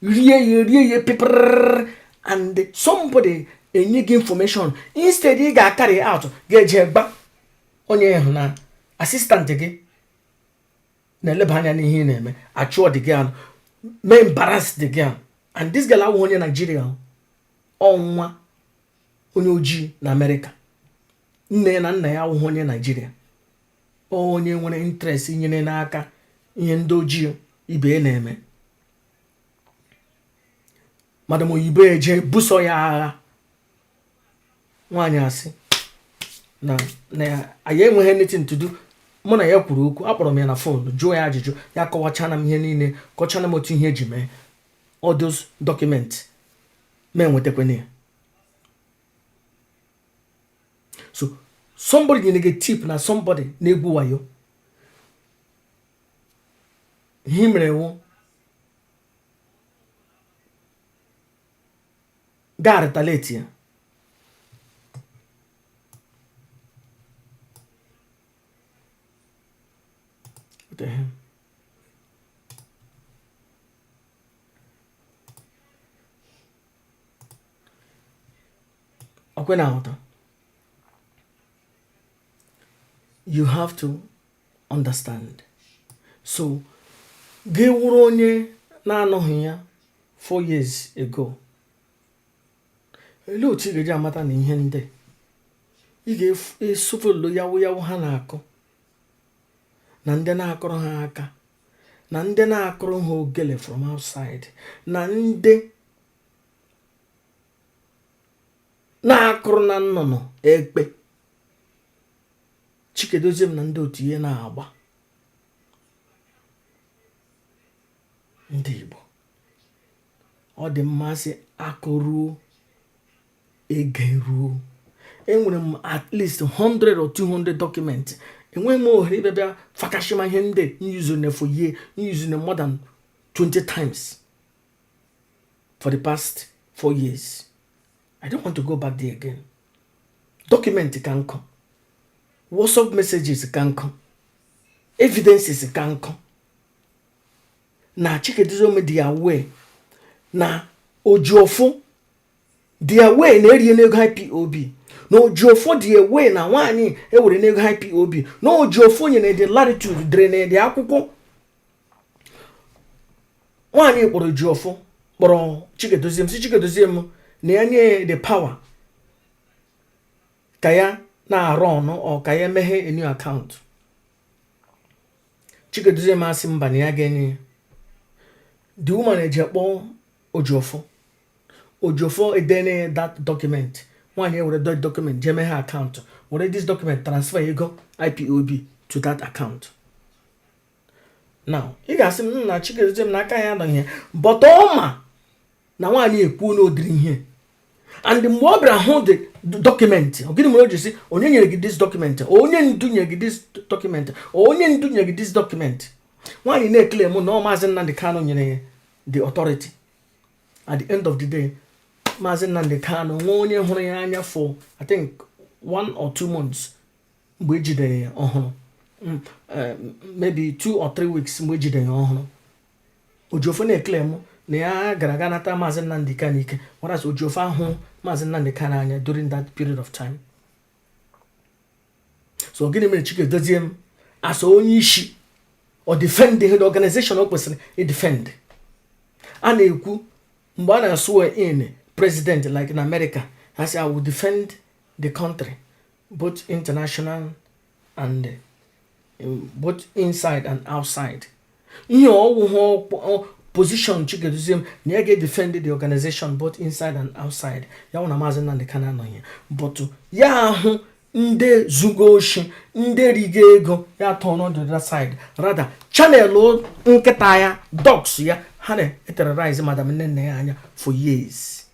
rie ya, rie ya pịpịrịrị, and somebody enye gị information. Instead ị ga-carry out, ga-eje gba onye hụ na assistant gị na-eleba anya n'ihe ị na-eme, achụọ the girl, mee embarrass the girl. And this girl awụghị onye Nigeria, ọnwa onye ojii na Amerịka. Nne ya na nna ya awụghị onye Nigeria. Onye nwere interest inyere n'aka ihe ndị ojii ibe ya na-eme. Madam oyibo eje buso ya agha. Nwaanyị asị na anyị enweghị anything to do. Mụ na ya kwuru okwu, akpọrọ m ya na phone, jụọ ya ajụjụ, ya kọwachana m ihe niile, kọchana m otu ihe eji mee all those document ma enwetakwana ya. So Somebody nyere gị tip na somebody na-egwu wayo. Ihe mere wụ gaa retaliate ya. What the hell? Ọkwe na aghọta. You have to understand. So gị wụrụ onye na-anọghị ya 4 years ago, olee otu ị ga-eji amata na ihe ndị ị ga-esofolo yawu yawu ha na-akụ na ndị na-akụrụ ha aka, na ndị na-akụrụ ha ogele from outside, na ndị na-akụrụ na nnụnụ ekpe Chikedozie m na ndị otu ihe na-agba ndị Igbo? Ọ dị mmasị akụruo ege ruo. Enwere m at least 100 or 200 document. Enweghị m ohere ịbịa bịa fakashima ihe ndị nyuzune for year, nyuzune more than 20 times for the past 4 years. I don't want to go back there again. Document ka nkụ, WhatsApp messages ka nkụ, evidences ka nkụ na Chikedozie dị aware na Ojiọfọ dị aware na erie n'ego IPOB, na Ojiọfọ dị aware na nwaanyị ewere n'ego IPOB, na Ojiọfọ nyere the latitude, dere na ede akwụkwọ. Nwaanyị kpọrọ Ojiọfọ, kpọrọ Chikedozie m, si Chikedozie m na ya nye the power ka ya na-arụ ọnụ ọ ka ya meghee a new account. Chikedozie m asị mba, na ya ga-enye ya. The woman eji kpọọ Ojiọfọ, Ojiọfọ edene that document. Nwaanyị ewere that document jee meghe account, were this document transfer ego IPOB to that account. Now ị ga-asị m na Chikedozie m n'aka ya anọghị ihe, but ọ ma na nwaanyị ekwuo na odiri ihe. And mgbe ọ bịara hụ the document, ọ gịnị mere o ji sị onye nyere gị this document? Onye ndu nyere gị this document? Onye ndu nyere gị this document? Nwaanyị na-ekele m na ọ Maazị Nnamdi Kanu nyere ya the authority. At the end of the day, Maazị Nnamdi Kanu nwa onye hụrụ ya anya for, I think, 1 or 2 months mgbe e jidere ya ọhụrụ, maybe 2 or 3 weeks mgbe e jidere ya ọhụrụ. Ojiofo na-ekele m na ya gara aga nata Maazị Nnamdi Kanu ike, whereas Ojiofo ahụ Maazị Nnamdi Kanu anya during that period of time. So gịnị mere Chikedozie m as onye isi ọ defend the organization o kwesịrị idefend? A na-ekwu mgbe a na-swear in president, like in America, ha sị, "I will defend the country both international and both inside and outside." Ihe ọwụhụ position Chikedozie m na ya ga-edefend the organization both inside and outside. Ya nwụ na Maazị Nnamdi Kanu anọghị, but ya ahụ ndị zugo oshi, ndị rigo ego, ya tọrọ the other side, rather channel nkịta ya, dogs ya, ha na-eterrorize Madam Nne ya anya for years.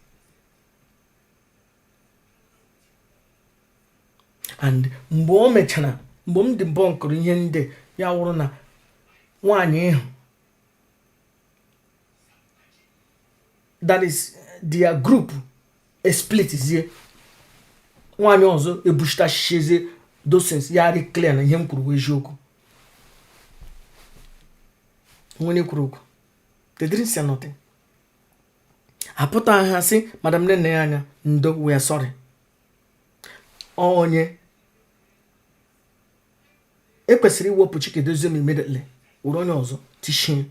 And mgbe o mechara, mgbe m dị mbọ nkụrụ ihe ndị ya wụrụ na nwaanyị ịhụ, that is their group splitzie, nwaanyị ọzọ ebuchitachizie dosens ya dị clear na ihe m kwuru bụ eziokwu. Onye kwuru okwu, they didn't say nothing. Apụta ha sị Madam Nne ya anya ndo, we are sorry. Onye ekwesịrị iwepụ Chikedozie m immediately, were onye ọzọ tishie,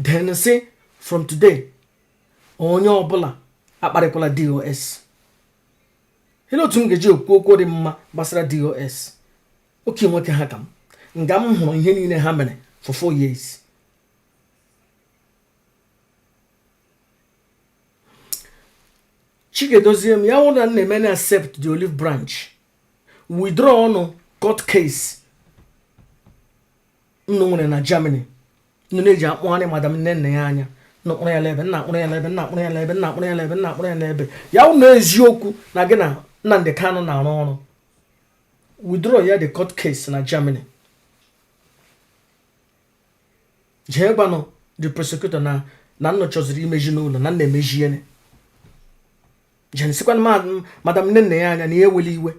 then sị from today onye ọbụla akparịkwala DOS. Ele otu m ga-eji ekwu okwu dị mma gbasara DOS? Oke nwoke ha ka m nga m hụrụ ihe niile ha mere for 4 years. Chikedozie m ya wụ na na-eme na accept the olive branch, withdraw ọnụ court case nnụ nwere na Germany, nnụ na-eji akpụgharị Madam Nne nna ya anya, nna kpụrụ ya lebe, nna kpụrụ ya lebe, nna kpụrụ ya lebe, nna kpụrụ ya lebe, nna kpụrụ ya n'ebe ya wụ na eziokwu na gị na Nnamdi Kanu na-arụ ọrụ. Withdraw ya the court case na Germany. Jee gwanụ the prosecutor na nnọ chọziri imeji n'ụlọ na nna emejiene. Jee sịkwanụ madam nne nna ya anya na ya eweli iwe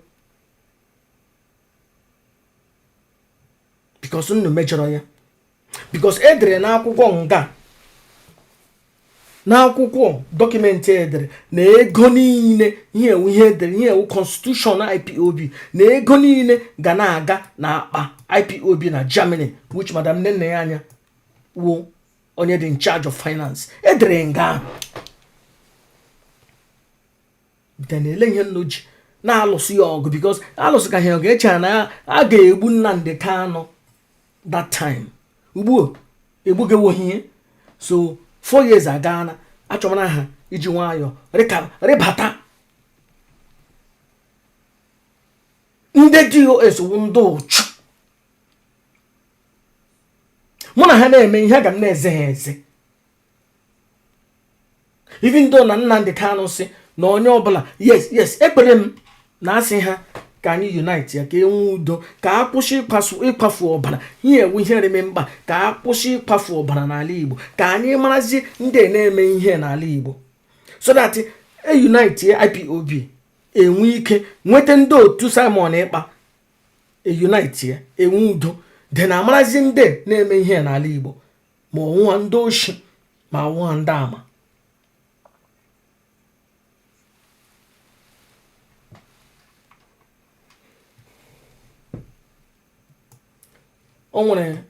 because nnụ mejọrọ ya, because edere n'akwụkwọ nga, n'akwụkwọ document edere na ego niile, ihe ewu ihe edere, ihe ewu constitution IPOB, na ego niile ga na-aga n'akpa IPOB na Germany, which madam nne nna ya anya wụ onye dị in charge of finance. Edere nga ahụ. Then ele ihe nnu ji na-alụsị ya ọgụ, because alụsị ka ha ọgụ eche na a ga-egbu Nnamdi Kanu that time. Ugbu egbugewo ihe so 4 years agaana. Achọmara ha iji nwayọọ rịbata. Ndị DOS wụ ndị ụchụ. Mụ na ha na-eme ihe, aga m na-eze ha eze, even though na Nnamdi Kanu si na onye ọbụla, yes, ekpere m na asị ha ka anyị unite ya, ka e nwee udo, ka a kwụsị ịkwafu ọbara. Ihe ewu ihe reme mkpa ka a kwụsị ịkwafu ọbara n'ala Igbo, ka anyị marazie ndị na-eme ihe n'ala Igbo, so that e unite IPOB, enwe ike nweta ndị otu Simon Ekpa, e unite ya, enwe udo dị na amarazi ndị na-eme ihe n'ala Igbo, ma ọnwụha ndị oshi, ma ọnwụha ndị ama. O nwere.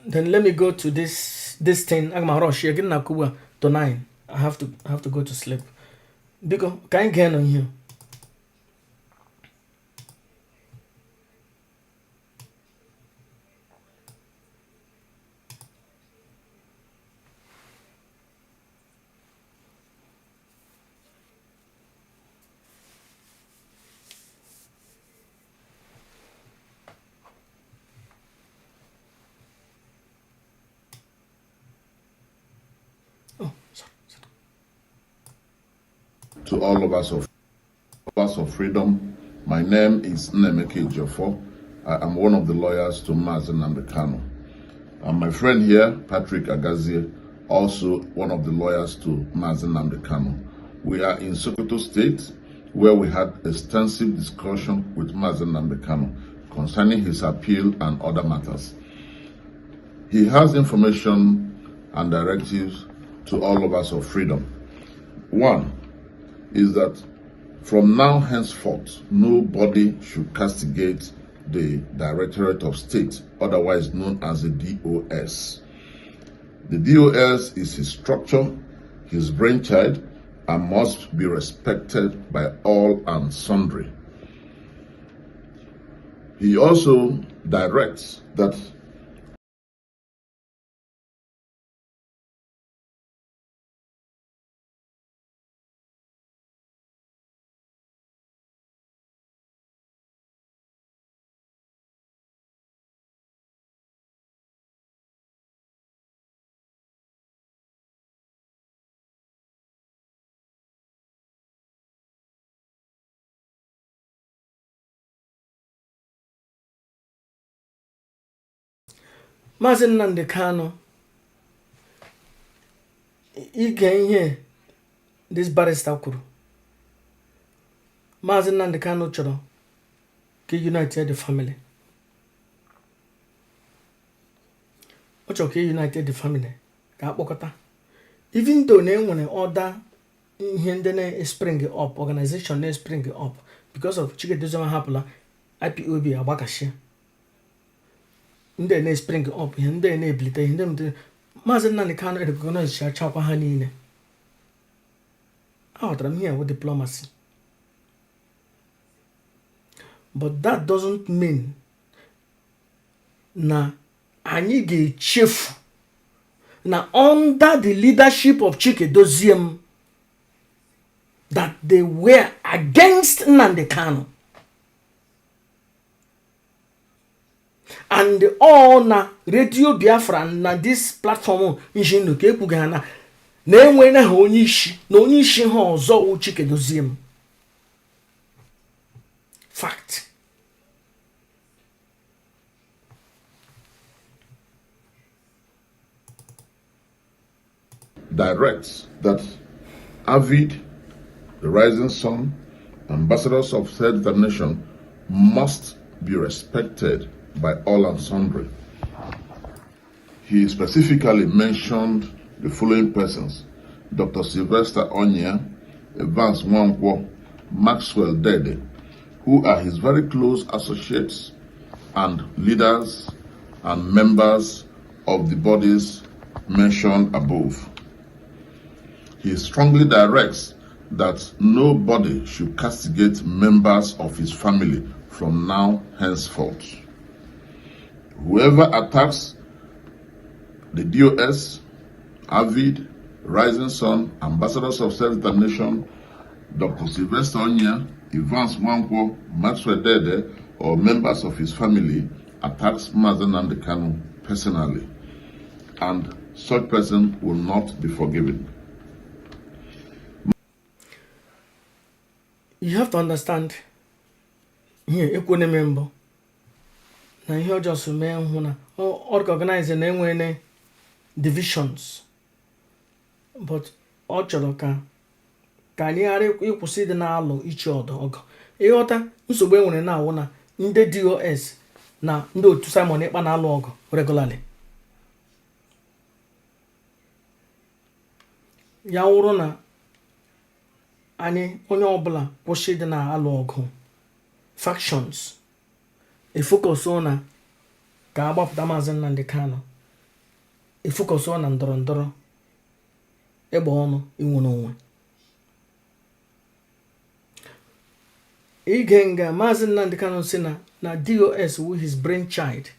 Then let me go to this thing. Aga m rush ya gị na ugbu a to 9. I have to go to sleep. Biko, ka anyị ga-enọ ihe. Oh, sorry, sorry. To all lovers of freedom, my name is Nnemeke Ejiofor. I am one of the lawyers to Mazi Nnamdi Kanu. And my friend here, Patrick Agazie, also one of the lawyers to Mazi Nnamdi Kanu. We are in Sokoto State, where we had extensive discussion with Mazi Nnamdi Kanu concerning his appeal and other matters. He has information and directives to all lovers of freedom. One is that from now henceforth, nobody should castigate the Directorate of State, otherwise known as the DOS. The DOS is his structure, his brainchild, and must be respected by all and sundry. He also directs that Maazị Nnamdi Kanu, ige ihe this barrister kwuru. Maazị Nnamdi Kanu chọrọ ka unite the family. Ọ chọrọ ka unite the family, ka akpọkọta, even though na enwere other ihe ndị na-spring up, organization na-spring up because of Chikedozie hapụla IPOB, agbakashia ndị na-spring up, ihe ndị na-ebilite, ihe ndị Maazị Nnamdi Kanu recognize achakwa ha niile. Aghọtara m ihe wụ diplomacy, but that doesn't mean na anyị ga-echefu na under the leadership of Chike Doziem that they were against Nnamdi Kanu, and all na Radio Biafra na this platform njinu ka ekwughị ha na na-enwere ha onye isi na onye isi ha ọzọ wụ Chike Doziem. Fact. directs that Avid, the Rising Sun, ambassadors of self-determination must be respected by all and sundry. He specifically mentioned the following persons: Dr. Sylvester Onyia, Evans Nwankwo, Maxwell Dede, who are his very close associates and leaders and members of the bodies mentioned above. He strongly directs that nobody should castigate members of his family from now henceforth. Whoever attacks the DOS, Avid, Rising Sun, Ambassadors of Self-Determination, Dr. Sylvester Onyia, Evans Nwankwo, Maxwell Dede, or members of his family attacks Mazi Nnamdi Kanu personally, and such person will not be forgiven. You have to understand ihe ekwene m mbụ na ihe ọjọọ so mee hụ na ọ recognize na enwere divisions, but ọ chọrọ ka anyị ghara ịkwụsị ịdị na-alụ ichi ọdụ ọgụ. Ịghọta nsogbu e nwere na-awụ na ndị DOS na ndị otu Simon Ekpa na-alụ ọgụ regularly. Ya wụrụ na anyị onye ọbụla kwụsị ịdị na-alụ ọgụ factions, efocus na ka agbapụta Maazị Nnamdi Kanu, efocus na ndọrọ ndọrọ ịgba ọnụ inwere onwe ige nga. Maazị Nnamdi Kanu si na DOS wu his brain child.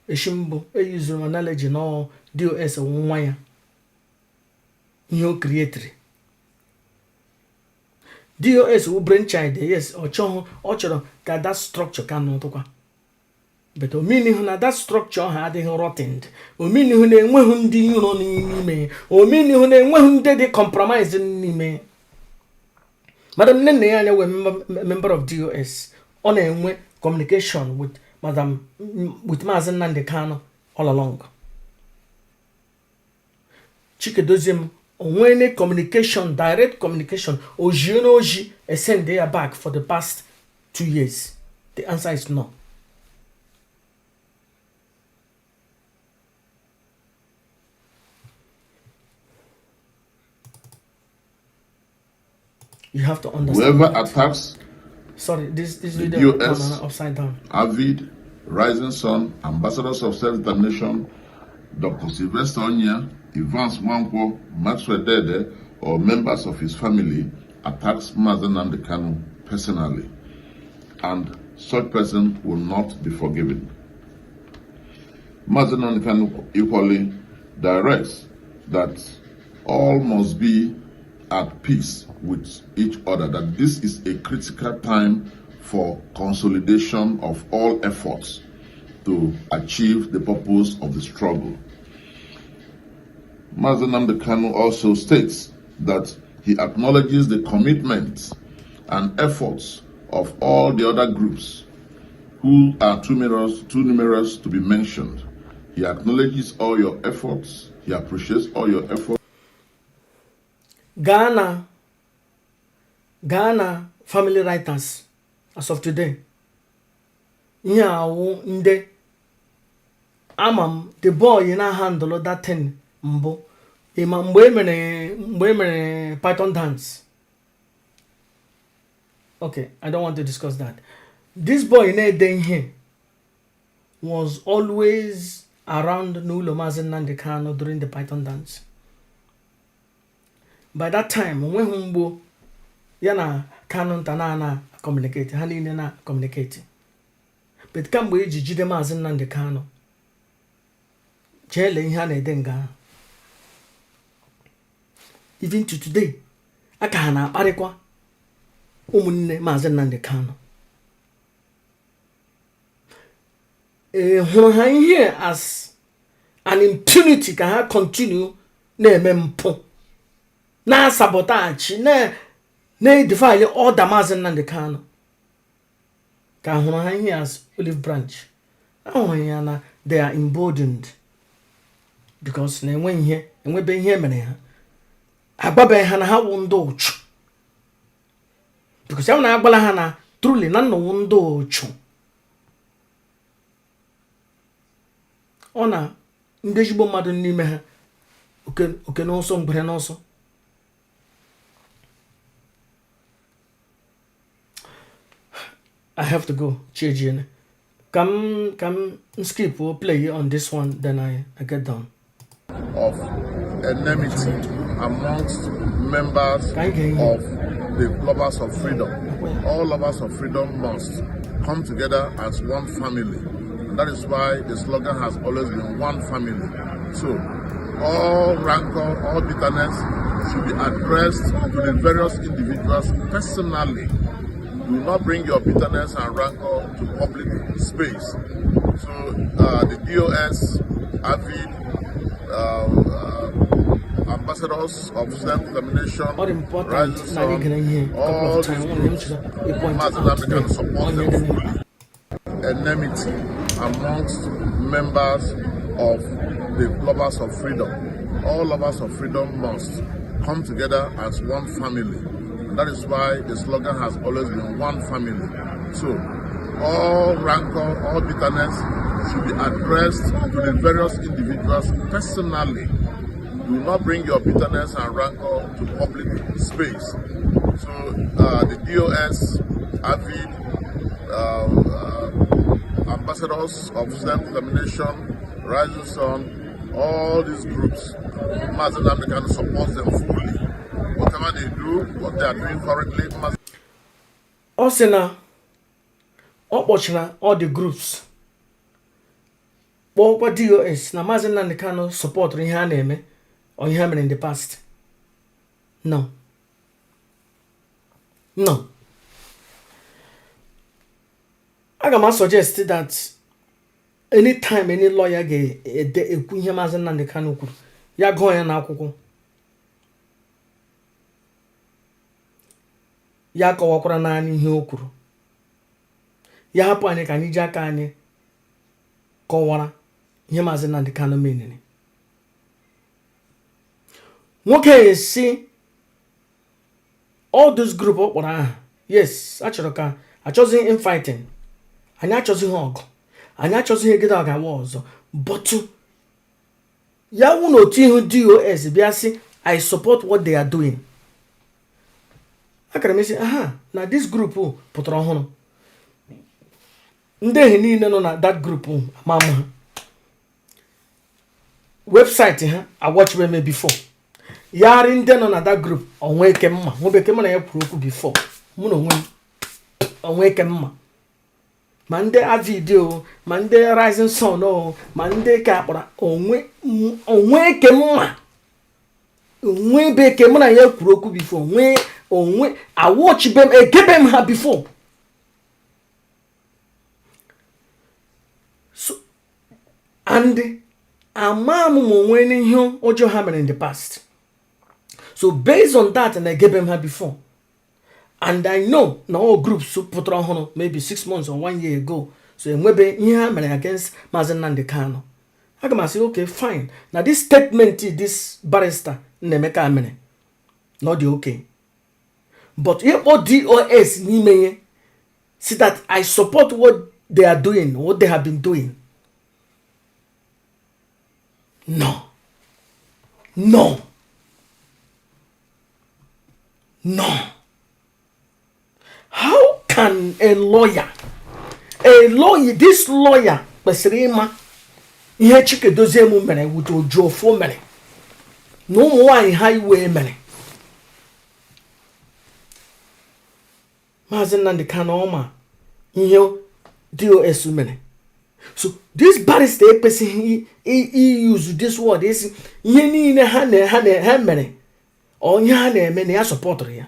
Eshi mbụ eyuzuru analogy na DOS wụ nwa ya, ihe o createri. DOS wu brain child, yes. Ọ chọghị, ọ chọrọ ka that structure ka nọtụkwa, but omenihu na that structure ha adịghị rotten, omenihu na enweghị ndị iro n'ime, omenihu na enweghị ndị dị compromise n'ime. Madam Nne ya anya wee member of DOS, ọ na-enwe communication with madam, with Maazị Nnamdi Kanu all along. Chikedoziem onwene communication, direct communication, ojie na oji esend ya back for the past 2 years? The answer is no. You have to understand Whoever that. attacks Sorry, this the video DOS, upside down. Avid, Rising Sun, Ambassadors of Self-Determination, Dr. Sylvester Onyia, Evans Nwankwo, Maxwell Dede, or members of his family attacks Mazi Nnamdi Kanu personally, and such person will not be forgiven. Mazi Nnamdi Kanu equally directs that all must be at peace with each other, that this is a critical time for consolidation of all efforts to achieve the purpose of the struggle. Mazi Nnamdi Kanu also states that he acknowledges the commitment and efforts of all the other groups who are too numerous to be mentioned. He acknowledges all your efforts. He appreciates all your efforts. Gaa na family writers as of today, ihe awụ ndị ama m, the boy na handle that thing mbụ. Ịma mgbe e mere python dance? Okay, I don't want to discuss that. This boy na-ede ihe was always around n'ụlọ Maazị Nnamdi Kanu during the python dance. By that time, onweghị mgbo ya na Kanu nta na communicate, ha niile na communicate. But kamgbe eji jide Maazị Nnamdi Kanu, jee lee ihe a na-ede nga ahụ. Even to today, aka ha na-akparịkwa ụmụnne Maazị Nnamdi Kanu. Ee, hụrụ ha ihe as an impunity ka ha continue na-eme mpụ, na-asabotage, na-edefile order Maazị Nnamdi Kanu. Ka hụrụ ha ihe as olive branch, ahụrụ ya na they are emboldened. Because na enwe ihe, enwebe ihe mere ha agbabeghị ha na ha wụ ndị ụchụ, because ya na agbala ha na truly na nnọwụ ndị ụchụ. Ọ na ndị ezigbo mmadụ n'ime ha, oke n'ọsọ, ngwere n'ọsọ. I have to go. Chijiene. Come, come, skip or play on this one, then I get down. Of enmity amongst members of the lovers of freedom. All lovers of freedom must come together as one family. And that is why the slogan has always been one family. So all rancor, all bitterness should be addressed to the various individuals personally. Do not bring your bitterness and rancor to public space. So the DOS, AVID, ambassadors of self-determination, All important. Rising Na anyị gere ihe Sun, couple all of these times. Ọ groups, na-emecheta point Mazi out Nnamdi there. Kanu supports Onye them dị fully. Enmity amongst members of the lovers of freedom. All lovers of freedom must come together as one family. And that is why the slogan has always been one family. So all rancor, all bitterness should be addressed to the various individuals personally. Do not bring your bitterness and rancor to public space. So the DOS, AVID, ambassadors of self-determination, Rising Sun, all these groups, Mazi Nnamdi Kanu supports them fully. Whatever they do, what they are doing currently, Mazi Ọ sị na ọ kpọchara all the groups, kpọọkwa DOS, na Maazị Nnamdi Kanu supportụrụ ihe a na-eme or ihe ha mere in the past. No, no, aga m suggest that anytime any lawyer ga-ede ekwu ihe Maazị Nnamdi Kanu kwuru, ya gụọ ya n'akwụkwọ, ya kọwakwara naanị ihe o kwuru, ya hapụ anyị ka anyị ji aka anyị kọwara ihe Maazị Nnamdi Kanu menere. Nwoke esi all those group ọ kpọrọ aha, yes, achọrọ ka achọzighị infighting, anyị achọzighị ọgụ, anyị achọzighị egede ọgawa ọzọ, but ya wụ na otu ihu DOS bịa sị, "I support what they are doing," akara m esi aha na this group pụtara ọhụrụ. Ndị ehi niile nọ na that group, ama m ha, website ha awatchibe m before. Yarị ndị nọ na that group, onwe eke mma nwebeke mụ na ya kwuru okwu before, mụ na onwe m onwe eke mma, ma ndị Avid o, ma ndị Rising Sun o, ma ndị ka akpọrọ onwe onwe eke mma, onwe ebe eke mụ na ya kwuru okwu before, onwe onwe awatchibe m, egebe m ha before. So and ama m ma onwe n'ihe ọjọọ ha mere in the past. So based on that, na egebe m ha before, and I know na all groups pụtara ọhụrụ maybe 6 months or one year ago, so enwebe ihe ha mere against Maazị Nnamdi Kanu, aga m asị, okay, fine, na this statement this barrister Nnaemeka mere na ọ dị okay, but ịkpọ DOS n'ime ihe see that I support what they are doing, what they have been doing, no, no, no. How can a lawyer, a lawyer, this lawyer kwesịrị ịma ihe Chikedozie m mere with Ojuofo mere na ụmụ nwanyị ha iwe mere Maazị Nnamdi Kanu, ọma ihe DOS mere. So this barrister ekwesịghị iyuzu this word isi ihe niile ha na ha mere, onye ha na-eme na ya supportụrụ ya.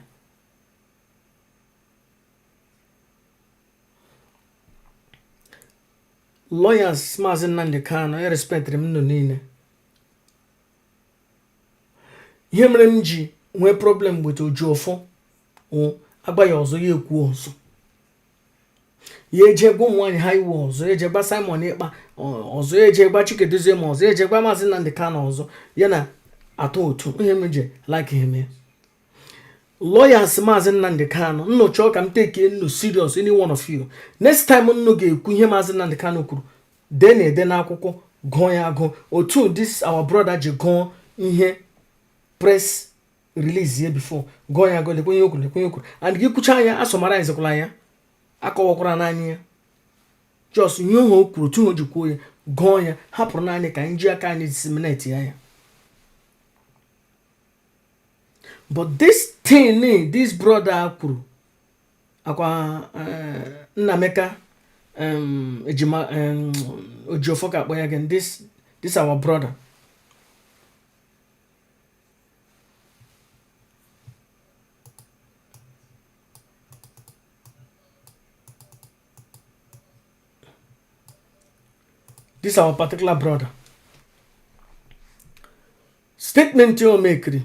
Lawyers Maazị Nnamdi Kanu, ya respectịrị m nnụ niile. Ihe mere m ji nwee problem with Ojuofo, agba ya ọzọ ya ekwu ọzọ. Ya eje gwa ụmụ nwaanyị ha iwe ọzọ, ya eje gwa Simon Ekpa ọzọ, ya eje gwa Chika Edoziem ọzọ, ya eje gwa Maazị Nnamdi Kanu ọzọ. Ya na atụ otu ihe m ji like him ya. Lawyers Maazị Nnamdi Kanu, nnụ chọọ ka m take nnụ serious, any one of you, next time nnụ ga-ekwu ihe Maazị Nnamdi Kanu kwuru, dee na ede n'akwụkwọ, gụọ ya agụ otu this our brother ji gụọ ihe press release ya before, gụọ ya agụ, lekwe ihe o kwuru, lekwe ihe o kwuru, and gị kwucha ya, asummarizekwala ya, akọwakwara n'anya ya, just ihe o kwuru, otu o ji kwuo ya, gụọ ya, hapụrụ naanị ka anyị ji aka anyị disseminate ya. But this thing this brother kwuru akwa Nnameka ejima Ejiofor ka akpọ ya again, this our brother, this our particular brother, statement o mekiri,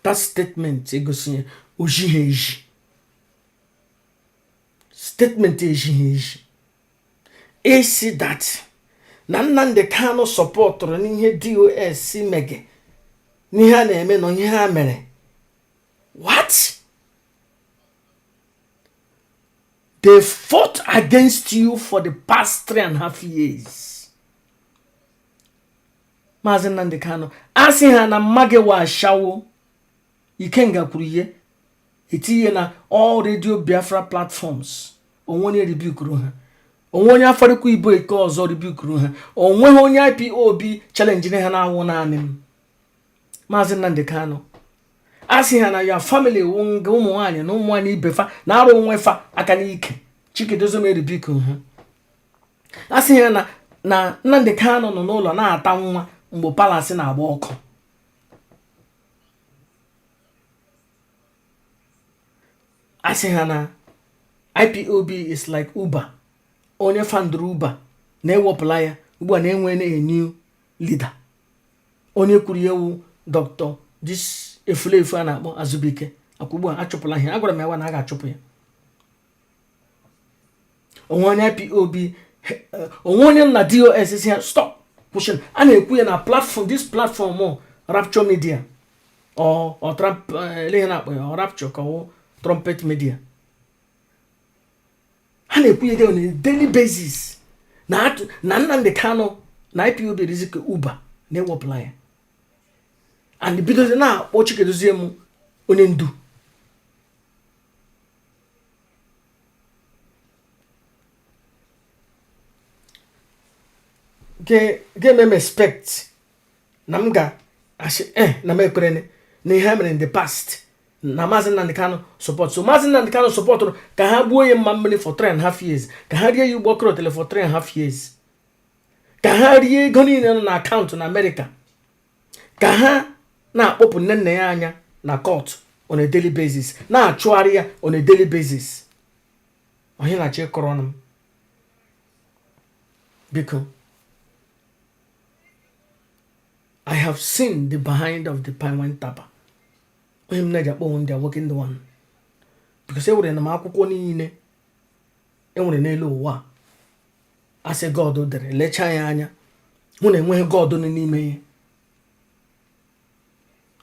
that statement egosi ya ojighi eji, statement ejighi eji esi that na Nnamdi Kanu supportụrụ n'ihe DOS mege, n'ihe a na-eme na ihe ha mere. What? They fought against you for the past 3.5 years. Maazị Nnamdi Kanu asị ha na mma gị wa ashawo. Ikenga kwuru ihe etinye na all Radio Biafra platforms. Onwe onye rebukuru ha? Onwe onye afarịkwa ibo eke ọzọ rebukuru ha? Onweghị onye IPOB challenge ha na-awụ naanị m. Maazị Nnamdi Kanu asị ha na ya family wụ nga ụmụ nwaanyị na ụmụ nwaanyị ibe fa na-arụ onwe fa aka n'ike. Chika Edoziem rebuke ha. Asị ha na Nnamdi Kanu nọ n'ụlọ na-ata nwa mgbe palace na-agba ọkụ. Asị ha na IPOB is like Uber, onye foundụrụ Uber na-ewepụla ya ugbu a, na-enwe na a new leader. Onye kwuru ya ewu Dr. this efulefu a na-akpọ Azubike akwa ugbu a achụpụla ihe. Agwara m ya na a ga-achụpụ ya. Onwe onye IPOB, onwe onye na DOS si ya stop kwụsị. A na-ekwu ya na platform, this platform o Rapture Media or Trump, ele ihe na-akpọ ya, ọ Rapture ka ọ Trumpet Media, ha na-ekwu ya on a daily basis na Nnamdi Kanu na IPOB rizika Uber na-ewepụla ya and bidozie na-akpọ Chika Edoziem onye ndu. Ga-eme m expect na m ga-asị na m ekwerene na ihe ha mere in the past na Maazị Nnamdi Kanu support. So Maazị Nnamdi Kanu supportụrụ ka ha gbuo ya mma mmiri for 3.5 years, ka ha rie ya ugbo krotele for 3.5 years, ka ha rie ego niile nọ na akaụntụ na Amerịka, ka ha na-akpọpụ nne nna ya anya na court on a daily basis, na-achụgharị ya on a daily basis. Onye na-achọ ịkọrọ ọnụ m, biko? I have seen the behind of the palm wine tapper. Onye m na-eji akpọ onwe m the awakened one, because enwere na m akwụkwọ niile enwere n'elu ụwa a asị God dere, lechaa ya anya, hụ na enweghị God nọ n'ime ya,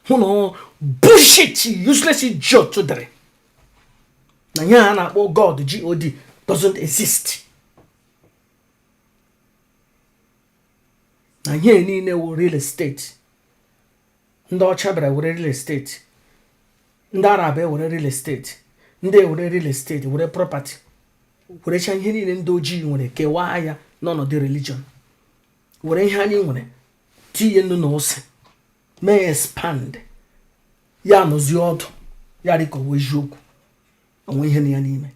hụ na ọ bullshit, useless idiot dere na ihe a na-akpọ God, God doesn't exist, na ihe niile wụ real estate. Ndị ọcha bịara were real estate, ndị Arab ewere real estate, ndị ewere real estate, were property, werecha ihe niile ndị ojii nwere, kewaa ya n'ọnọdụ religion, were ihe anyị nwere tinye nnu na ose, mee ya expand, ya nọzie ọdụ ya dị ka ọwa eziokwu. Onwe ihe na ya n'ime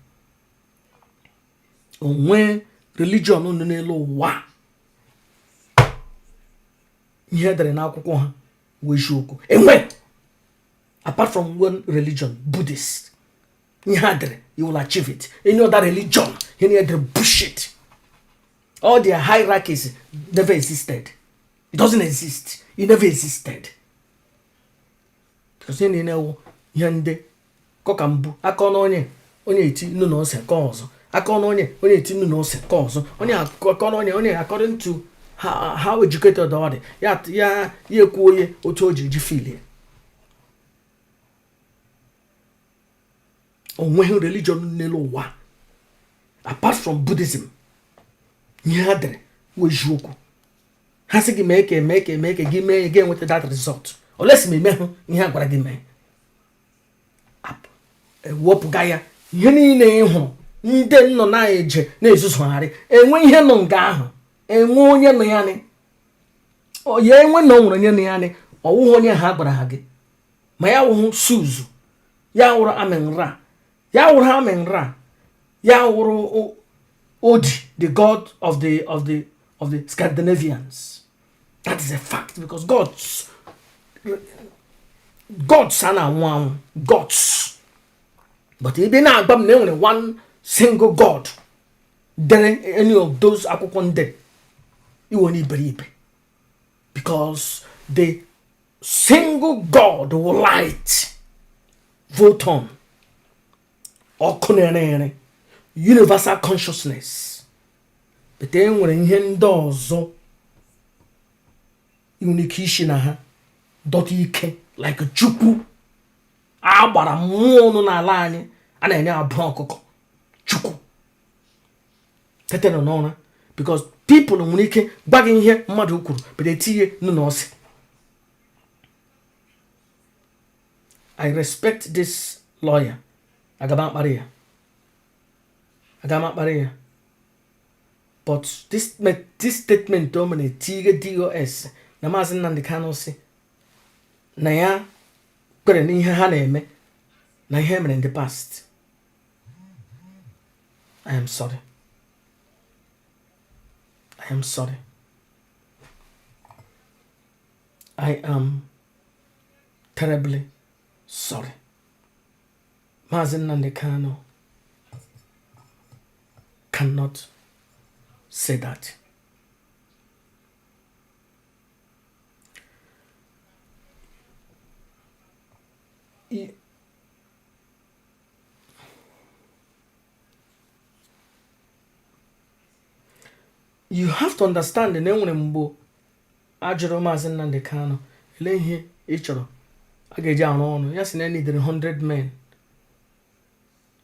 onwe religion nọ n'elu ụwa, ihe edere n'akwụkwọ ha wụ eziokwu enwe, apart from one religion, Buddhist. Ihe a dere, you will achieve it. Any other religion, ihe na edere bullshit. All their hierarchies never existed. It doesn't exist. It never existed, because ihe niile wụ Ihe ndị kọka mbụ akọ na onye onye eti nnu na ose ka ọzọ, akọ na onye onye eti nnu na ose ka ọzọ, onye akọ na onye onye according to how educated ọ dị, ya ya ya ekwu onye otu o ji ji feel ya. O nweghị religion n'elu ụwa apart from Buddhism ihe ha dere wụ eziokwu. Ha sị gị mee ka mee ka mee ka gị mee ya, ga-enweta that result, unless ma imehụ ihe a gwara gị mee. Ewepụga ya, ihe niile ị hụrụ ndị nọ na-eje na-ezuzugharị enwe ihe nọ nga ahụ, enwe onye nọ ya nị ya enwe na o nwere onye nọ ya nị. Ọwụghị onye ha gwara ha gị, ma ya wụhụ Suzu, ya wụrụ Amen-Ra, ya wụrụ Amen-Ra, ya wụrụ Odi, the god of the Scandinavians. That is a fact, because gods a na-anwụ anwụ, gods. But ebe na-agba m na enwere one single god dere any of those akwụkwọ ndị iwe onye iberibe, because the single god will light photon, ọkụ na-ere ere, universal consciousness. But e nwere ihe ndị ọzọ ị nwere ike isi na ha dọta ike, like Chukwu agbara mmụọ nọ n'ala anyị a na-enye abụọ ọkụkọ Chukwu tetere n'ụra, because people nwere ike gwa gị ihe mmadụ kwuru, but etinye nnu na ose. I respect this lawyer. Aga m akparị ya, aga m akparị ya, but this statement o mere tige DOS na Maazị Nnamdi Kanu sị na ya kwere n'ihe ha na-eme na ihe mere in the past, I am sorry, I am sorry, I am terribly sorry. Maazị Nnamdi Kanu cannot say that. You have to understand na enwere mgbe a jụrụ Maazị Nnamdi Kanu, ele ihe ị chọrọ a ga-eji arụ ọrụ ya, sị na needere 100 men.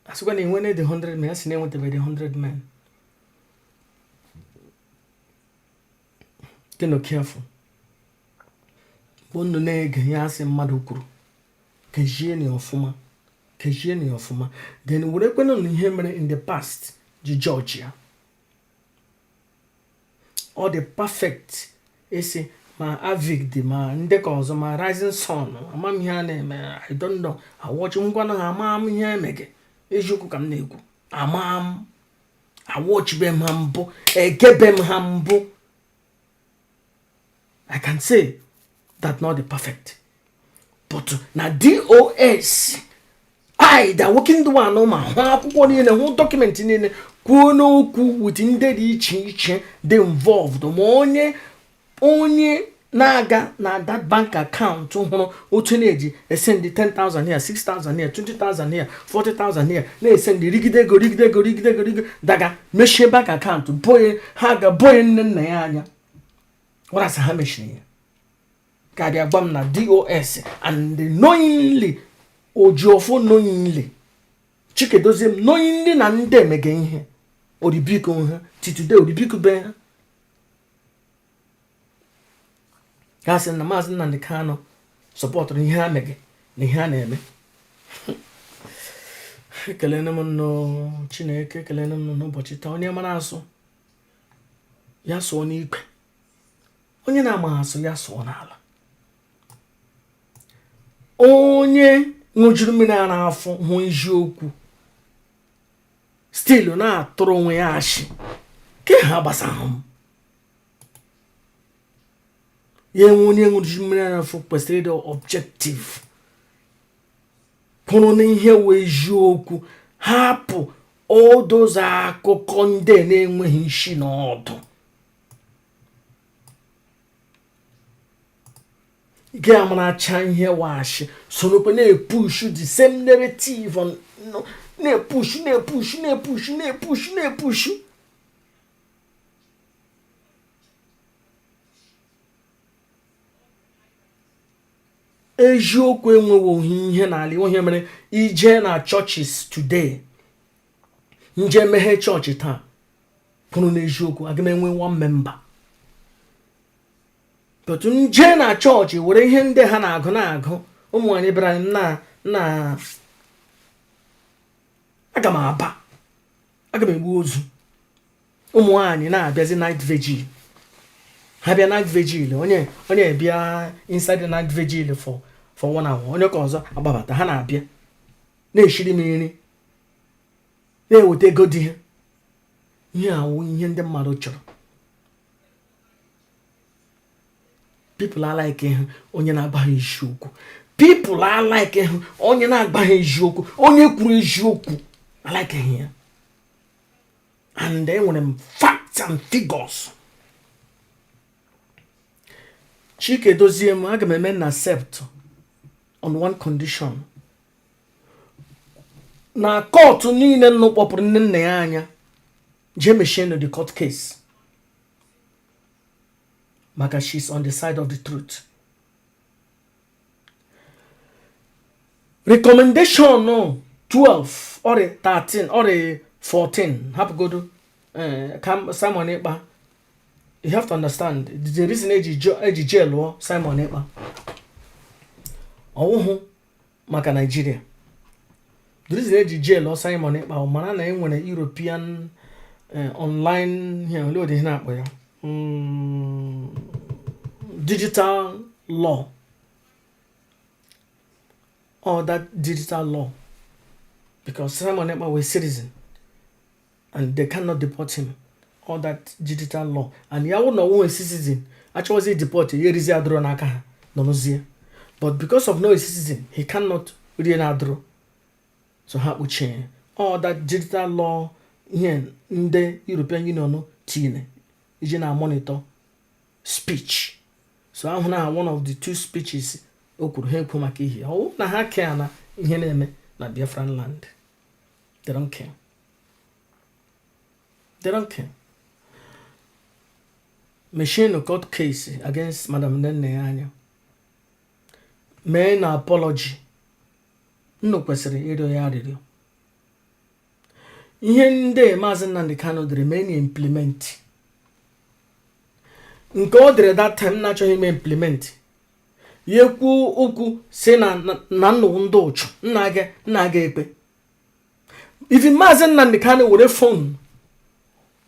A sịkwa na enwe the 100 men, ya sị na enwetabeghị 100 men. Dịnụ careful mgbe unu na-ege ya asị mmadụ kwuru, kezie na ọfụma, kezie na ọfụma, then were kwenụ na ihe mere in the past ji judge ya. Ọ dị perfect esi ma Avid ma ndị ka ọzọ ma Rising Sun, ama m ihe a na-eme. I don't know, awọchi ngwanụ ha, ama m ihe emege. Eziokwu ka m na-ekwu, ama m, awọchibe m ha mbụ, egebe m ha mbụ. I can say that not the perfect, but na DOS I the working one ma hụ akwụkwọ niile, hụ document niile, kwuo n'okwu with ndị dị iche iche dị involved, ma onye onye na-aga na that bank account hụrụ otu na-eji esendị 10,000 here, 6,000 here, 20,000 here, 40,000 here, na-esendị rigide ego, rigide ego, rigide ego, rigide daga mechie bank account boye ha ga boye nne nna ya anya warasị ha mechiri ya, ka abịa gwa m na DOS and knowingly Ojiọfọ, knowingly Chikedozie m, knowingly na ndị emege ihe oribiko ha titude oribiko be ha, ha sị na Maazị Nnamdi Kanu sọpọtụrụ ihe ha mege na ihe a na-eme. Ekelene m nnọọ Chineke, ekelene m n'ụbọchị taa. Onye mara asụ ya sụọ n'ikwe, onye na-amaghị asụ ya sụọ n'ala. Onye ṅụjuru mmiri ara afọ hụ eziokwu still na-atụrụ onwe ya ashị ke ha gbasahụ m ya. Enwe onye ṅụjuru mmiri ara afọ kwesịrị ịdị objective, kwụrụ n'ihe wụ eziokwu, hapụ odozi akụkọ ndị na-enweghị isi na ọdụ. Gị amaracha ihe wụ ashị, sorokwe na-epush the same narrative on, na-epush, na-epush, na-epush, na-epush, na-epush. Eziokwu enweghị ihe n'ala. Ihe mere ije na churches today, nje meghe chọọchị taa kwuru n'eziokwu, aga m enwe one member. But nje na chọọchị were ihe ndị ha na-agụ na-agụ, ụmụ nwaanyị bịara na na aga m aba, aga m egbu ozu. Ụmụ nwaanyị na-abịazi night vigil, ha bịa night vigil, onye onye bịa inside the night vigil for one hour, onye ka ọzọ agbabata. Ha na-abịa na-eshiri m nri, na-eweta ego dị ha. Ihe awụ ihe ndị mmadụ chọrọ. People alike ịhụ onye na-agbaghị eziokwu. People alike ịhụ onye na-agbaghị eziokwu, onye kwuru eziokwu alike ya. And enwere m facts and figures. Chike dozie m, aga m eme na accept on one condition: na court niile nnụ kpọpụrụ nne nna ya anya, jee mechie the court case, maka she's on the side of the truth. Recommendation 12 or 13 or 14, hapụgodo Simon Ekpa. You have to understand the reason eji jail lụọ Simon Ekpa. Ọwụhụ maka Nigeria. The reason eji jail lụọ Simon Ekpa ọ mara na enwere European online here, olee ụdị ihe na-akpọ ya, digital law, all that digital law, because Simon Ekpa was citizen and they cannot deport him. All that digital law, and ya wụ na ọwụ citizen, achọwazi deport ya, erizi adụrụ n'aka ha nọrọzie. But because of no citizen, he cannot rie na adụrụ, so ha kpuchie all that digital law, ihe ndị European Union tinye iji na monitor speech. So ahụ na one of the two speeches o kwuru, ha ekwu maka ihe ọwụ na ha care na ihe na-eme na Biafran land. They don't care, they don't care. Machine court case against Madam Nene anya mee na apology. Nnụ kwesịrị ịrịọ ya arịrịọ. Ihe ndị Maazị Nnamdi Kanu dere, mee na implement. Nke ọ dere that time na-achọghị ime implement, ya ekwu okwu si na na nnụ ndị ụchụ nna gị nna gị ekpe. Even Maazị Nnamdi Kanu were phone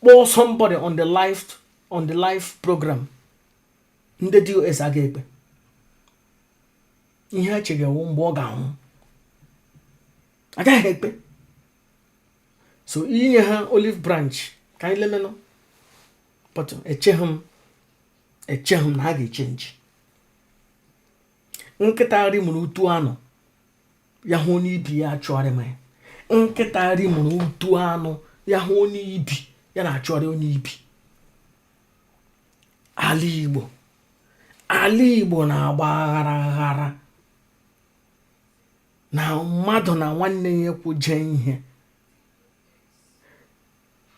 kpọọ somebody on the live program, ndị DOS aga ekpe. Ihe a chegewo mgbe ọ ga-anwụ agaghị ekpe. So inye ha olive branch ka anyị lemenụ, but echeghị m na ha ga-echange. Nkịta nri mụrụ utu anụ ya hụ onye ibi ya achụgharị ma ya. Nkịta nri mụrụ utu anụ ya hụ onye ibi ya na-achụgharị onye ibi. Ala Igbo, ala Igbo na-agba aghara aghara na mmadụ na nwanne ya kwuje ihe,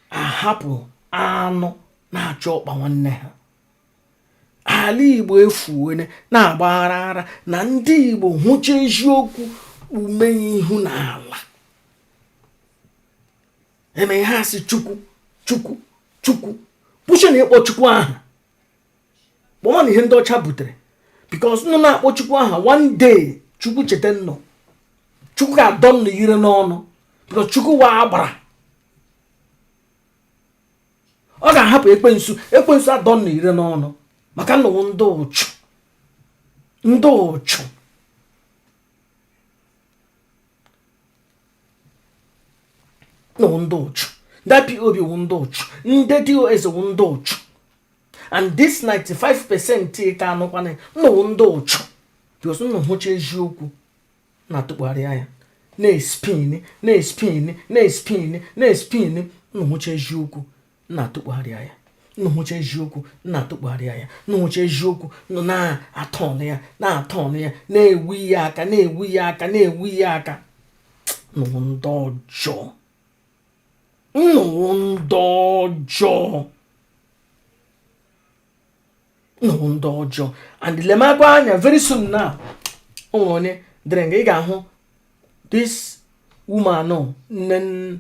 ahapụ anụ na-achọ ọkpa nwanne ha. Ala Igbo efuwene na-agba aghara aghara na ndị Igbo hụcha eziokwu ume ihu n'ala eme ihe asị Chukwu, Chukwu, Chukwu, kwụsị na ịkpọ Chukwu aha. Kpọọ na ihe ndị ọcha butere, because nnụ na-akpọ Chukwu aha, one day Chukwu cheta nnụ, Chukwu ga-adọ nnụ ire n'ọnụ, because Chukwu wa agbara. Ọ ga-ahapụ ekwensu, ekwensu adọ nnụ ire n'ọnụ, maka nnụwụ ndị ụchụ, ndị ụchụ. Nnụwụ ndị ụchụ. Ndị IPOB wụ ndị ụchụ, ndị DOS wụ ndị ụchụ, and this 95% ka anụkwana nnụwụ ndị ụchụ, because nnụ hụcha eziokwu na-atụkpugharị ya, na-espin, na-espin, na-espin, na-espin. Nnụ hụcha eziokwu na-atụkpugharị ya. Nnụ hụcha eziokwu, na-atụkpugharịa ya. Nnụ hụcha eziokwu, nọ na-atọ ọnụ ya, na-atọ ọnụ ya, na-ewu ya aka, na-ewu ya aka, na-ewu ya aka. Nnụ ndị ọjọọ, nnụ ndị ọjọọ, nnụ ndị ọjọọ. And lemakwa anya, very soon now, o nwere onye dere nga ị ga-ahụ this woman, nne,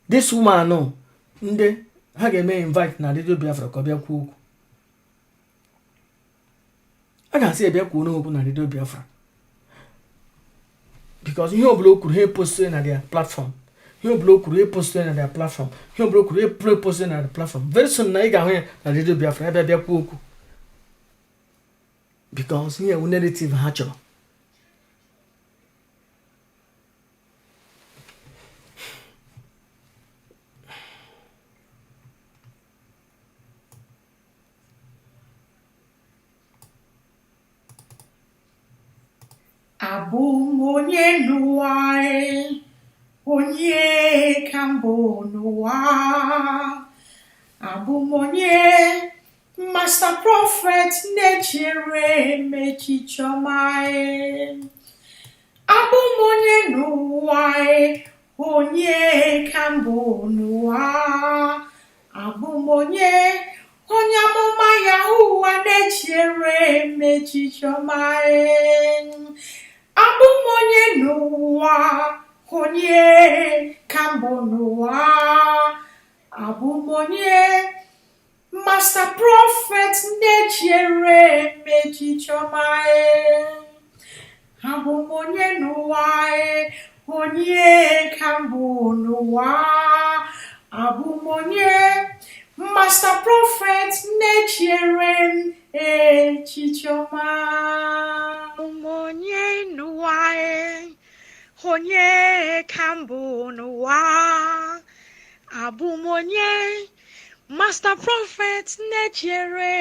this woman, ndị ha ga-eme invite na Radio Biafra ka ọ bịa kwuo okwu. A ga-asị ya bịa kwuo n'okwu na Radio Biafra, because ihe ọbụla o kwuru, ha epost na their platform. Ihe ọbụla o kwuru, epost na their platform. Ihe ọbụla o kwuru, epost na their platform. Very soon na ị ga-ahụ ya na Radio Biafra, ya bịa bịa kwuo okwu, because ihe ewu narrative ha chọrọ. Abụ m onye n'ụwa e, onye ka mbụ n'ụwa. Abụ m onye Master Prophet na-echere m echiche ọma e. Abụ m onye n'ụwa e, onye ka mbụ n'ụwa. Abụ m onye onye amụma ya ụwa na-echere m echiche ọma e. Abụ m onye n'ụwa, onye ka mbụ n'ụwa. Abụ m onye Master Prophet na-echere m echiche ọma e. Abụ m onye n'ụwa e, onye ka mbụ n'ụwa. Abụ m onye Master Prophet na-echere m echiche ọma. Abụ m onye n'ụwa e, onye ka mbụ n'ụwa. Abụ m onye Master Prophet na-echere.